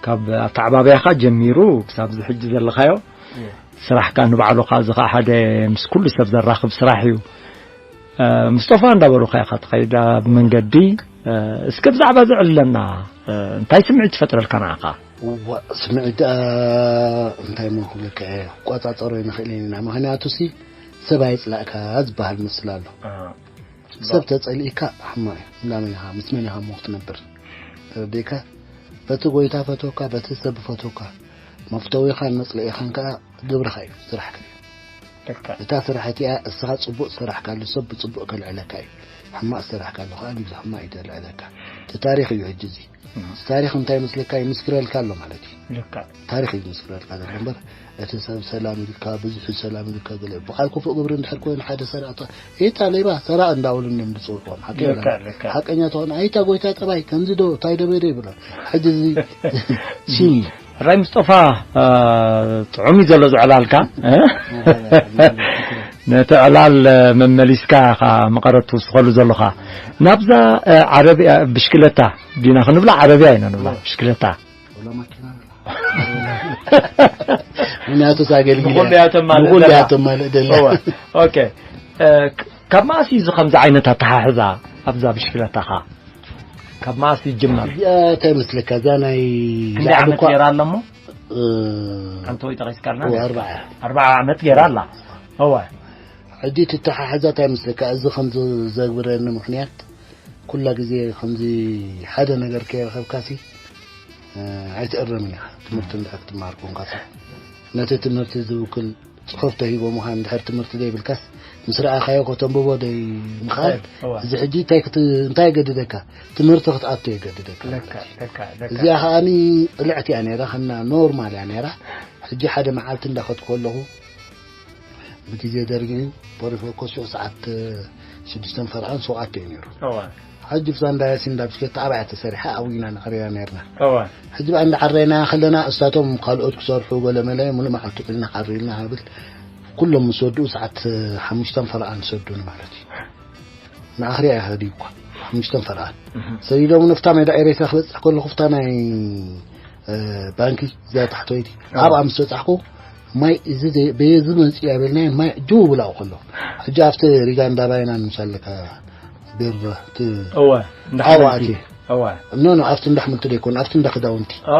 ካብ ኣተዓባብያኻ ጀሚሩ ክሳብ እዚ ሕጂ ዘለኻዮ ስራሕካ ንባዕሉ ከዓ እዚ ከዓ ሓደ ምስ ኩሉ ሰብ ዘራኽብ ስራሕ እዩ። እ፣ ሙስጠፋ እንዳበሉኻ ኢኻ ትኸይድ ኣብ መንገዲ እ፣ እስከ ብዛዕባ ዝዕለና እ፣ እንታይ ስምዒት ትፈጥረልካ ንዓኻ? እዋ ስምዒት ደኣ እንታይ እሞ ክብለካ እየ ክቆጻጸሮ ይንኽእል ኢና ምክንያቱ ሲ ሰብ ኣይጽላእካ ዝበሃል ምስል ኣሎ። ሰብ ተጸሊእካ ሕማቕ እዩ። እንዳ መን ኢኻ ምስ መን ኢኻ እሞ ክትነብር ተረዲእካ? በቲ ጎይታ ፈትወካ በቲ ሰብ ፈትወካ መፍተዊኻን መጽለኢኻን ከዓ ግብርኻ እዩ ስራሕካ እዩ። ልክዕ እታ ስራሕ እቲኣ እስኻ ጽቡቕ ዝሰራሕካሉ ሰብ ብጽቡቕ ከልዕለካ እዩ። ሕማቕ ዝሰራሕካሉ ከዓ ብሕማቕ እዩ ተልዕለካ። እቲ ታሪኽ እዩ ሕጂ እዚ። እቲ ታሪኽ እንታይ ይመስለካ ይምስክረልካ ኣሎ ማለት እዩ። ልክዕ ታሪኽ እዩ ዝምስክረልካ ዘሎ እምበር እቲ ሰብ ሰላም ኢልካ ብዙሕ ሰላም ኢልካ ገለ በዓል ክፉእ ግብሪ እንድሕር ኮይኑ ሓደ ሰራቕ እታ ኤታ ሌባ ሰራቕ እንዳበሉ እዮም ዝፅውዕዎም ሓቂ ልክዕ ልክዕ ሓቀኛ ተኾነ ኣይታ ጎይታ ጠባይ ከምዚ ዶ እንታይ ደበደ ይብሎ። ሕጂ እዚ ሲ ራይ ምስጦፋ እ፣ ጥዑም እዩ ዘሎ ዝዕላልካ እ? ነቲ ዕላል እ፣ መመሊስካ ኢኻ መቐረት ትውስኸሉ ዘለኻ ናብዛ እ፣ ዓረብያ ብሽክለታ ዲና ክንብላ ዓረብያ ኢና ንብላ ብሽክለታ ወላ ማኪና ምክንያቱ ኣገልግለ ንኹሉ እያ ተማልእ ንኹሉ ዘላ። እያ ተማልእ ደላ እወ። ኦኬ እ፣ ክ- ካብ መኣስ እዩ እዚ ከምዚ ዓይነት ኣተሓሕዛ ኣብዛ ብሽክለታኻ ካብ መኣስ ይጅመር እዚኣ እንታይ መስለካ እዛ ናይ ክንደይ ላዕሊ ዓመት እኳ ገይራ ኣለሞ እ፣ ኣንተ ወይ ጠቂስካልና እወ፣ ኣርባዓ እያ ኣርባዓ ዓመት ገይራ ኣላ እወ ሕጂ ትተሓሕዛ እንታይ መስለካ እዚ ከም ዘግብረኒ ምክንያት ኩላ ግዜ ከምዚ ሓደ ነገር ከይረኸብካሲ እ፣ ኣይትእረምን ኢኻ ትምህርቲ እንድሕር ክትመሃር ኮንካሲ ነቲ ትምህርቲ ዝውክል ጽሑፍ ተሂቦምኻ እንድሕር ትምህርቲ ዘይብልካስ ምስ ረኣኻዮ ከተንብቦ ደይ ምኽኣል እወ። እዚ ሕጂ እንታይ ክት- እንታይ የገድደካ ትምህርቲ ክትኣቱ የገድደካ ለካ ለካ ለካ እዚኣ ከዓኒ ጥልዕቲ እያ ነይራ ከና ኖርማል እያ ነይራ ሕጂ ሓደ መዓልቲ እንዳኸድኩ ከለኹ ብግዜ ደርጊ እዩ ፖሪፎኮ ሽዑ ሰዓት ሽዱሽተን ፈርቓን ሸውዓተ እዩ ነይሩ እወ ሕጂ ብዛ እንዳ ያሲን እንዳ ብሽክለታ ኣብያ ተሰሪሓ ኣብይና ንዕርያ ነርና እወ ሕጂ ብኣ እንዳዓረይና ከለና እሳቶም ካልኦት ክሰርሑ ገለመለ ሙሉእ መዓልቲ ውዒልና ዓሪልና ሃብል ኩሎም ምስ ወድኡ ሰዓት ሓሙሽተን ፈረቓን ሰዱን ማለት እዩ ንኣኽርያ ይኸዲ እኳ ሓሙሽተን ፈረቓን ሰዲዶም ነፍታ ሜዳ ኤሬትራ ክበፅሕ ከለኹ ፍታ ናይ እ፣ ባንኪ እዚኣ ታሕተወይቲ ኣብኣ ምስ በፃሕኩ ማይ እዚ ዘይ- በየዚ መፅኡ ያበልናዮ ማይ ጅው ብላኡ ከሎ ሕጂ ኣብቲ ሪጋ እንዳባይና ንምሳለካ ቢራ እቲ እወ ኣብኡ ኣትየ እወ ኖ ኖ ኣብቲ እንዳሕምልቲ ደይኮን ኣብቲ እንዳክዳውንቲ ኦ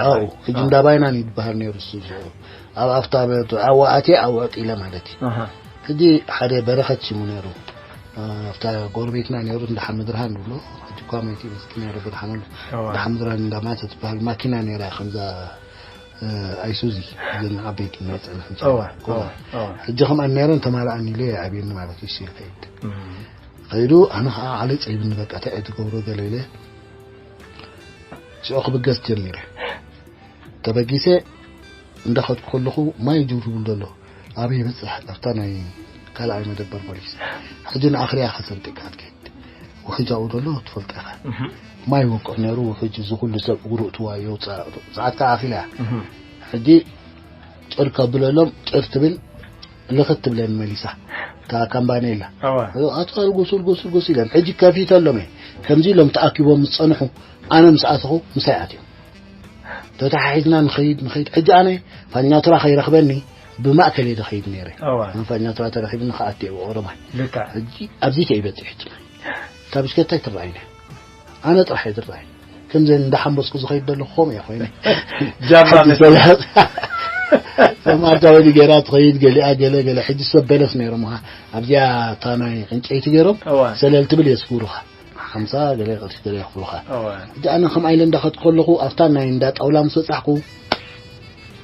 ኣብኡ ሕጂ እንዳባይናን ይበሃል ነይሩ እሱ ሽዑ ኣብ ኣፍታ ኣብኡ ኣትየ ኣብኡ ዕጢለ ማለት እዩ ኣሃ ሕጂ ሓደ በረኸት ሽሙ ነይሩ ኣብታ ጎረቤትና ነይሩ እንዳ ሓመድርሃን ንብሎ፣ ሕጂ እኳ መይቱ ይመስል ነይሩ። ብድሓን እዋ። እንዳ ሓመድርሃን እንዳ ማተ ትበሃል ማኪና ነይራ፣ ከምዛ እ፣ ኣይሱዚ፣ እዘን ዓበይቲ ናይ ጽዕነት እዋ፣ መኪና። እዋ፣ እዋ። ሕጂ ከምኣን ነይረን ተማልኣኒ ኢለ ኣብየኒ ማለት እዩ። ሲል ከይድ እም፣ ከይዱ ኣነ ከዓ ዓለ ጸይብኒ፣ በቃ እንታይ እየ ትገብሮ ገለ ኢለ ሽዑ ክብገስ ጀሚረ። ተበጊሰ እንዳኸድኩ ከለኹ ማይ ጅው ትብል ዘሎ ኣበይ ይበፅሕ ኣብታ ናይ ካልኣይ መደበር ፖሊስ። ሕጂ ንኣኽርያ ከሰንጢካ ትከይድ ውሕጅ ኣብኡ ዘሎ ትፈልጦ ኢኻ። እም፣ ማይ ይወቅዕ ነይሩ። ውሕጅ እዚ ኩሉ ሰብ እግሩ እትዋ የውፅእ፣ ሰዓት ከዓ ኣኺላ እያ። እም፣ ሕጂ ጭር ከብለሎም ጭር ትብል፣ ልኽት ትብለን መሊሳ እታ ካምባኔላ። እዋ። ኣቶ ልጉስ ልጉስ ልጉስ ኢለን ሕጂ ከፊተሎም እየ። ከምዚ ኢሎም ተኣኪቦም ዝፀንሑ ኣነ ምስ ኣተኹ ምሳይ ኣትዮም። ተተሓሒዝና ንኸይድ ንኸይድ። ሕጂ ኣነ ፋኛቱራ ከይረኽበኒ ብማእከል እየ ዝኸይድ ነይረ። እዋ። ፋኛቱራ ተረኺብኒ ከኣቲ እየ ኦሮማይ። ልክዕ። ሕጂ ኣብዚ ከይበፅሕ ትብል እታ ብሽከታ ኣይትረኣይን እያ። ኣነ ጥራሕ እየ ዝረኣይ። ከምዚ እንዳሓንበስኩ ዝኸይድ ዘለኹ ከምኡ እየ ኮይነ። ጃማ ሕጂ መስ- ሰላም። ሰማርታ ወዲ ገይራ ትኸይድ ገሊኣ ገለ ገለ። ሕጂ ሰብ በለስ ነይሮም ኻ ኣብዚኣ እታ ናይ ዕንጨይቲ ገይሮም እዋ። ሰለል ትብል የስጉሩኻ። ሓምሳ ገለ ቅርሺ ገለ የኽፍሉኻ። እዋ። ሕጂ ኣነ ከምኣ ኢለ እንዳኸድኩ ከለኹ ኣብታ ናይ እንዳ ጣውላ ምስ በጻሕኩ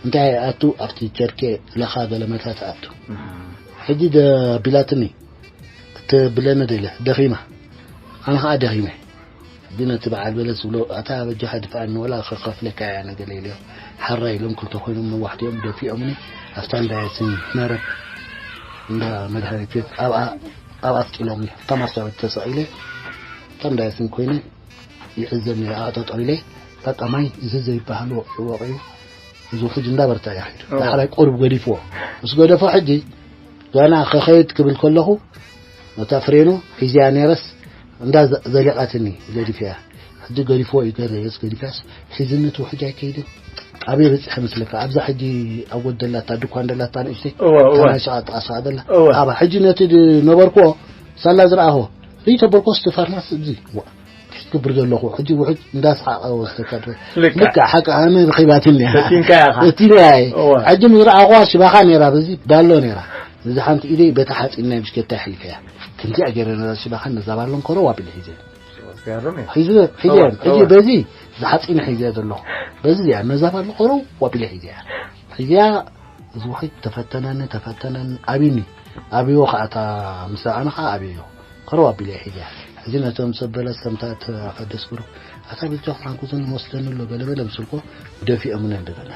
እንታይ ኣቱ ኣብቲ ቸርኬ ለኻ ገለ መታት ኣቱ። እም፣ ሕጂ ደቢላትኒ ክትብለኒ ደለ ደኺማ። ኣነ ኸዓ ደኺመ። ሕጂ ነቲ በዓል በለስ ዝብሎ ኣታ በጃኻ ድፍኣኒ ወላ ከኸፍለካ እያ ነገለ ኢለዮ። ሓራ ኢሎም ክልተ ኮይኖም ነዋሕቲ እዮም ደፊኦምኒ። ኣብታ እንዳ ያሲን መረብ እንዳ መድሃኒት ቤት ኣብኣ ኣብኣ ኣስቂሎም እታ ማስታወት ተሰቒለ እታ እንዳ ያሲን ኮይነ ይዕዘብ ነይረ። ኣብኣ ጠጠው ኢለ በቃ ማይ እዚ ዘይበሃል ወቂዑ ወቂዑ እዚ ውሕጅ እንዳበርታ እያ ኸይዱ። እዎ። ዳሕራይ ቁሩብ ገዲፍዎ። ምስ ገደፎ ሕጂ ገና ከኸይድ ክብል ከለኹ ነታ ፍሬኑ ሒዝያ ነይረስ እንዳ ዘ- ዘሊቓትኒ ገዲፈያ። ሕጂ ገዲፍዎ እዩ ገረየስ ገዲፍያስ ሒዝኒ እቲ ውሕጅ ኣይከይድን። ኣበይ በፂሐ መስለካ? ኣብዛ ሕጂ ኣብ ወደላታ ድኳን ደላታ ንእሽተይ እዎ፣ እዎ። ታና ሸቓጥ ኣስፋ ደላ እዎ። ኣብኣ ሕጂ ነቲ ድ- ነበርክዎ ሳላ ዝረኣኹ ሪተበርኮ ስቲ ፋርማስ እዚ ዋ፣ እንታይ ትገብር ዘለኹ ሕጂ ውሕጅ እንዳስሓቐ ወስደካ ዶ ልክዕ። ልክዕ ሓቂ ኣነ ረኺባትኒ እያ። ፈቲንካ ኢኻ። ፈቲነ እያ። እዋ። ሕጂ ምስ ረኣኹዋ ሽባኻ ነይራ በዚ ዳሎ ነይራ። እዚ ሓንቲ ኢደይ በታ ሓፂን ናይ ብሽከታ ይሕልፈያ። ከምዚኣ ገይረ ነዛ ሽባኻ ነዛ ባሎን ኮረው ኣቢለ ሒዘ። ዝገርም እዩ። ሒዘ ሒዘ እዋ፣ ሕጂ እዋ። በዚ ዝሓፂን ሒዘ ዘለኹ በዚ እዚኣ ነዛ ባሎ ኮረው ኣቢለ ሒዘያ። ሒዘያ እዚ ውሕጅ ተፈተነኒ ተፈተነኒ ኣቢኒ። ኣብዮ ከዓ እታ ምስ ኣነ ከዓ ኣብዮ ኮረው ኣቢለ ሒዘያ። ሕጂ ነቶም ሰብ በለስ ከምታ ተኸደስኩ ዶ ኣታ ብልጆ ሓንኩዝን ወስደኒ ኣሎ ገለበለ ምስልኮ ደፊኦምነ እንደገና።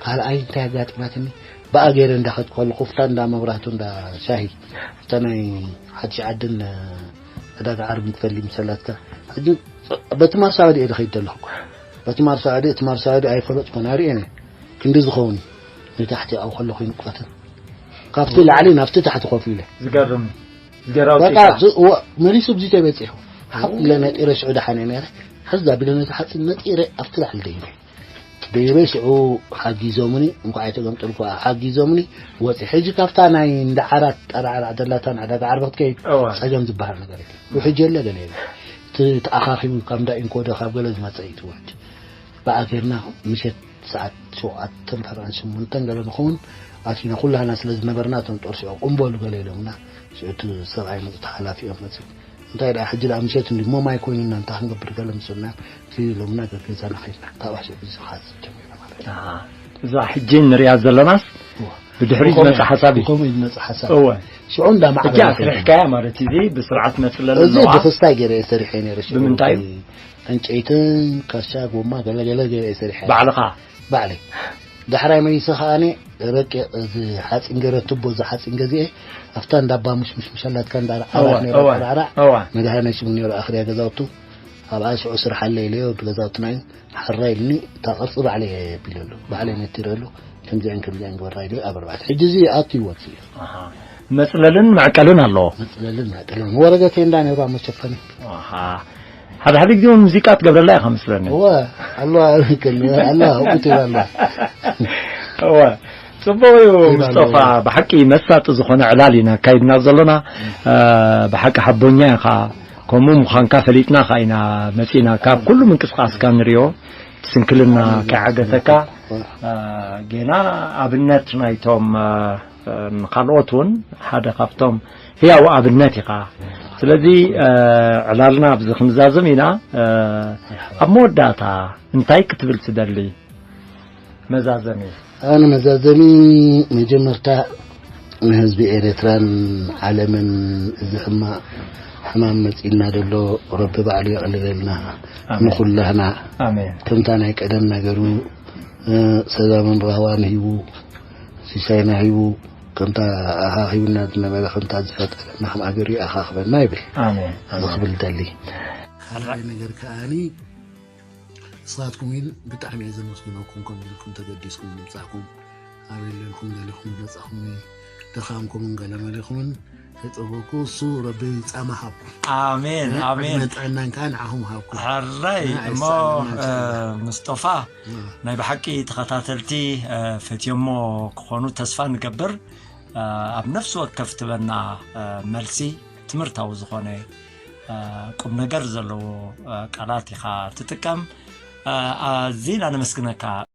ካልኣይ እንታይ ኣጋጢማትኒ ብኣ ገይረ እንዳኸድኩ ከለኹ ፍታ እንዳ መብራህቱ እንዳ ሻሂ ፍታ ናይ ሓድሽ ዓድን ዕዳጋ ዓርቢ ትፈሊ ምሰላትካ ሕጂ በቲ ማርሳበዲ እየ ዝኸይድ ዘለኹ። በቲ ማርሳበዲ እቲ ማርሳበዲ ኣይፈለጥኩን ኣርእየን እየ። ክንዲ ዝኸውን ንታሕቲ ኣብኡ ከለኹ ይንቆትን ካብቲ ላዕሊ ናብቲ ታሕቲ ኮፍ ኢለ ዝገርም ዝገራው በቃ ጭቃ። ዝ- ወ- መሊሱ ብዚ ተበፂሑ ሓፍ ኢለ ነጢረ ሽዑ ደሓነ ነረ ሕዝ ኣቢለ ነቲ ሓፂን ነጢረ ኣብቲ ላዕሊ ደይበ ደይበ ሽዑ ሓጊዞምኒ እንኳዕ ኣይተገምጠልኩ ሓጊዞምኒ ወፂ ሕጂ ካብታ ናይ እንዳ ዓራት ጠራዕራዕ ደላታ ዕዳጋ ዓርቢ ክትከይድ እዋ። ፀገም ዝበሃል ነገር የለን ውሕጅ የለ ገለ የለ እቲ ተኣኻኺቡ ካብ እንዳ ኢንኮደ ካብ ገለ ዝመፀ እዩ እቲ ውሕጅ ብኣገርና ምሸት ሰዓት ሸውዓተን ተራን ሽሞንተን ገለ ንኸውን ኣቲና ኩላህና ስለ ዝነበርና እቶም ጦር ሽዑ ቁምበሉ ገለ ኢሎምና ሽዑ እቲ ሰብኣይ መፁ ተሓላፊ እዮም መፅኡ እንታይ ደኣ ሕጂ ደኣ ምሸት እንዲ እሞ ማይ ኮይኑና እንታይ ክንገብር ገለ ምስልና እቲ ኢሎምና ገገዛና ከይድና ካብ ኣሽዑ እዚ ክሓስብ ጀሚርና ማለት እዩ ኣሃ። እዛ ሕጂ ንሪኣ ዘለናስ ብድሕሪ ብኸምኡ- ዝመጽእ ሓሳብ እዩ ብኸምኡ እዩ ዝመጽእ ሓሳብ እወ ሽዑ እንዳ ሕጂ ማዕበለ ኣስሪሕካያ ማለት እዩ ብስርዓት መጽለሊ እዚ ኣለዋ ብክስታይ ገይረ እየ ሰሪሐ ነይረ ሽዑ ብምንታይ? ዕንጨይትን ካሻ ጎማ ገለገለ ገይረ እየ ሰሪሐ ባዕልኻ ባዕለይ ዳሕራይ መሊሰ ከዓኒ ረቂቕ እዚ ሓፂን ገይረ ቱቦ እዚ ሓፂን ገዚኤ ኣብታ እንዳባ ሙሽሙሽ ምሸላትካ እንዳዓራት ነይረ እዋ፣ ጠራዕራዕ እዋ። መድሃነ ሽሙ ነይሩ ኣኽርያ ገዛውቱ ኣብኣ ሽዑ ስራሕ ኣለ ኢለዮ ገዛውትና እዩ ሓራ ኢልኒ እታ ቅርፂ ባዕለይ እየ ኣቢለሉ ባዕለይ ነቲረሉ ከምዚኣን ከምዚኣን ግበራ ኢለ ኣብ ኣርባዕተ ሕጂ እዚ ኣቱ ይወፅ እዩ ኣሃ። መጽለልን መዕቀልን ኣለዎ መፅለልን መዕቀልን ወረገ ቴንዳ ነይሩ ኣብ መሸፈኒ ኣሃ። ሓደ ሓደ ግዜ እውን ሙዚቃ ትገብረላ ኢኻ መስለኒ እወ ኣለዋ ከል ኣለዋ ኣብኡ ትብል ኣለዋ እወ ጽቡቕ እዩ ይባል ሙስጠፋ እወ። ብሓቂ መሳጢ ዝኾነ ዕላል ኢና ኣካይድና ዘለና እ፣ ብሓቂ ሓቦኛ ኢኻ ከምኡ ምዃንካ ፈሊጥና ኻ ኢና መጺና ካብ ኩሉ ምንቅስቃስካ ንሪኦ ስንክልና ከይዓገተካ እ፣ ጌና ኣብነት ናይቶም እ፣ እ፣ ንኻልኦት እውን ሓደ ካብቶም ህያው ኣብነት ኢኻ ስለዚ ዕላልና ኣብዚ ክንዛዘም ኢና። ኣብ መወዳእታ እንታይ ክትብል ትደሊ? መዛዘሚ። ኣነ መዛዘሚ መጀመርታ ንህዝቢ ኤርትራን ዓለምን እዚ ሕማቕ ሕማም መጺእና ዘሎ ረቢ ባዕሉ የቕልለልና ንኹላህና። ኣሜን። ከምታ ናይ ቀደም ነገሩ ሰላምን ራህዋን ሂቡ፣ ሲሳይና ሂቡ፣ ከምታ ኣኻኺቡና ዝነበረ ከምታ ዝፈጠረና ከም ኣገር ኣኻኽበና ይብል። ኣሜን። እዚ ክብል ደሊ። ካልኣይ ነገር ከኣኒ ንስኻትኩም ኢል ብጣዕሚ እየ ዘመስግነኩም፣ ከም ኢልኩም ተገዲስኩም ምምጻእኩም። ኣበይ ኣለልኩም ገሊኹም መጻኹምኒ፣ ድኻምኩምን ገለመሌኹምን ተጸበኩ። እሱ ረቢ ጻማ ሃብኩም። ኣሜን ኣሜን። ጥዕናን ከኣ ንዓኹም ሃብኩም። ሕራይ እሞ ምስጦፋ ናይ ብሓቂ ተኸታተልቲ ፈትዮሞ ክኾኑ ተስፋ ንገብር። ኣብ ነፍሲ ወከፍ ትበና መልሲ ትምህርታዊ ዝኾነ ቁም ነገር ዘለዎ ቃላት ኢኻ ትጥቀም። ኣዚና ነመስግነካ።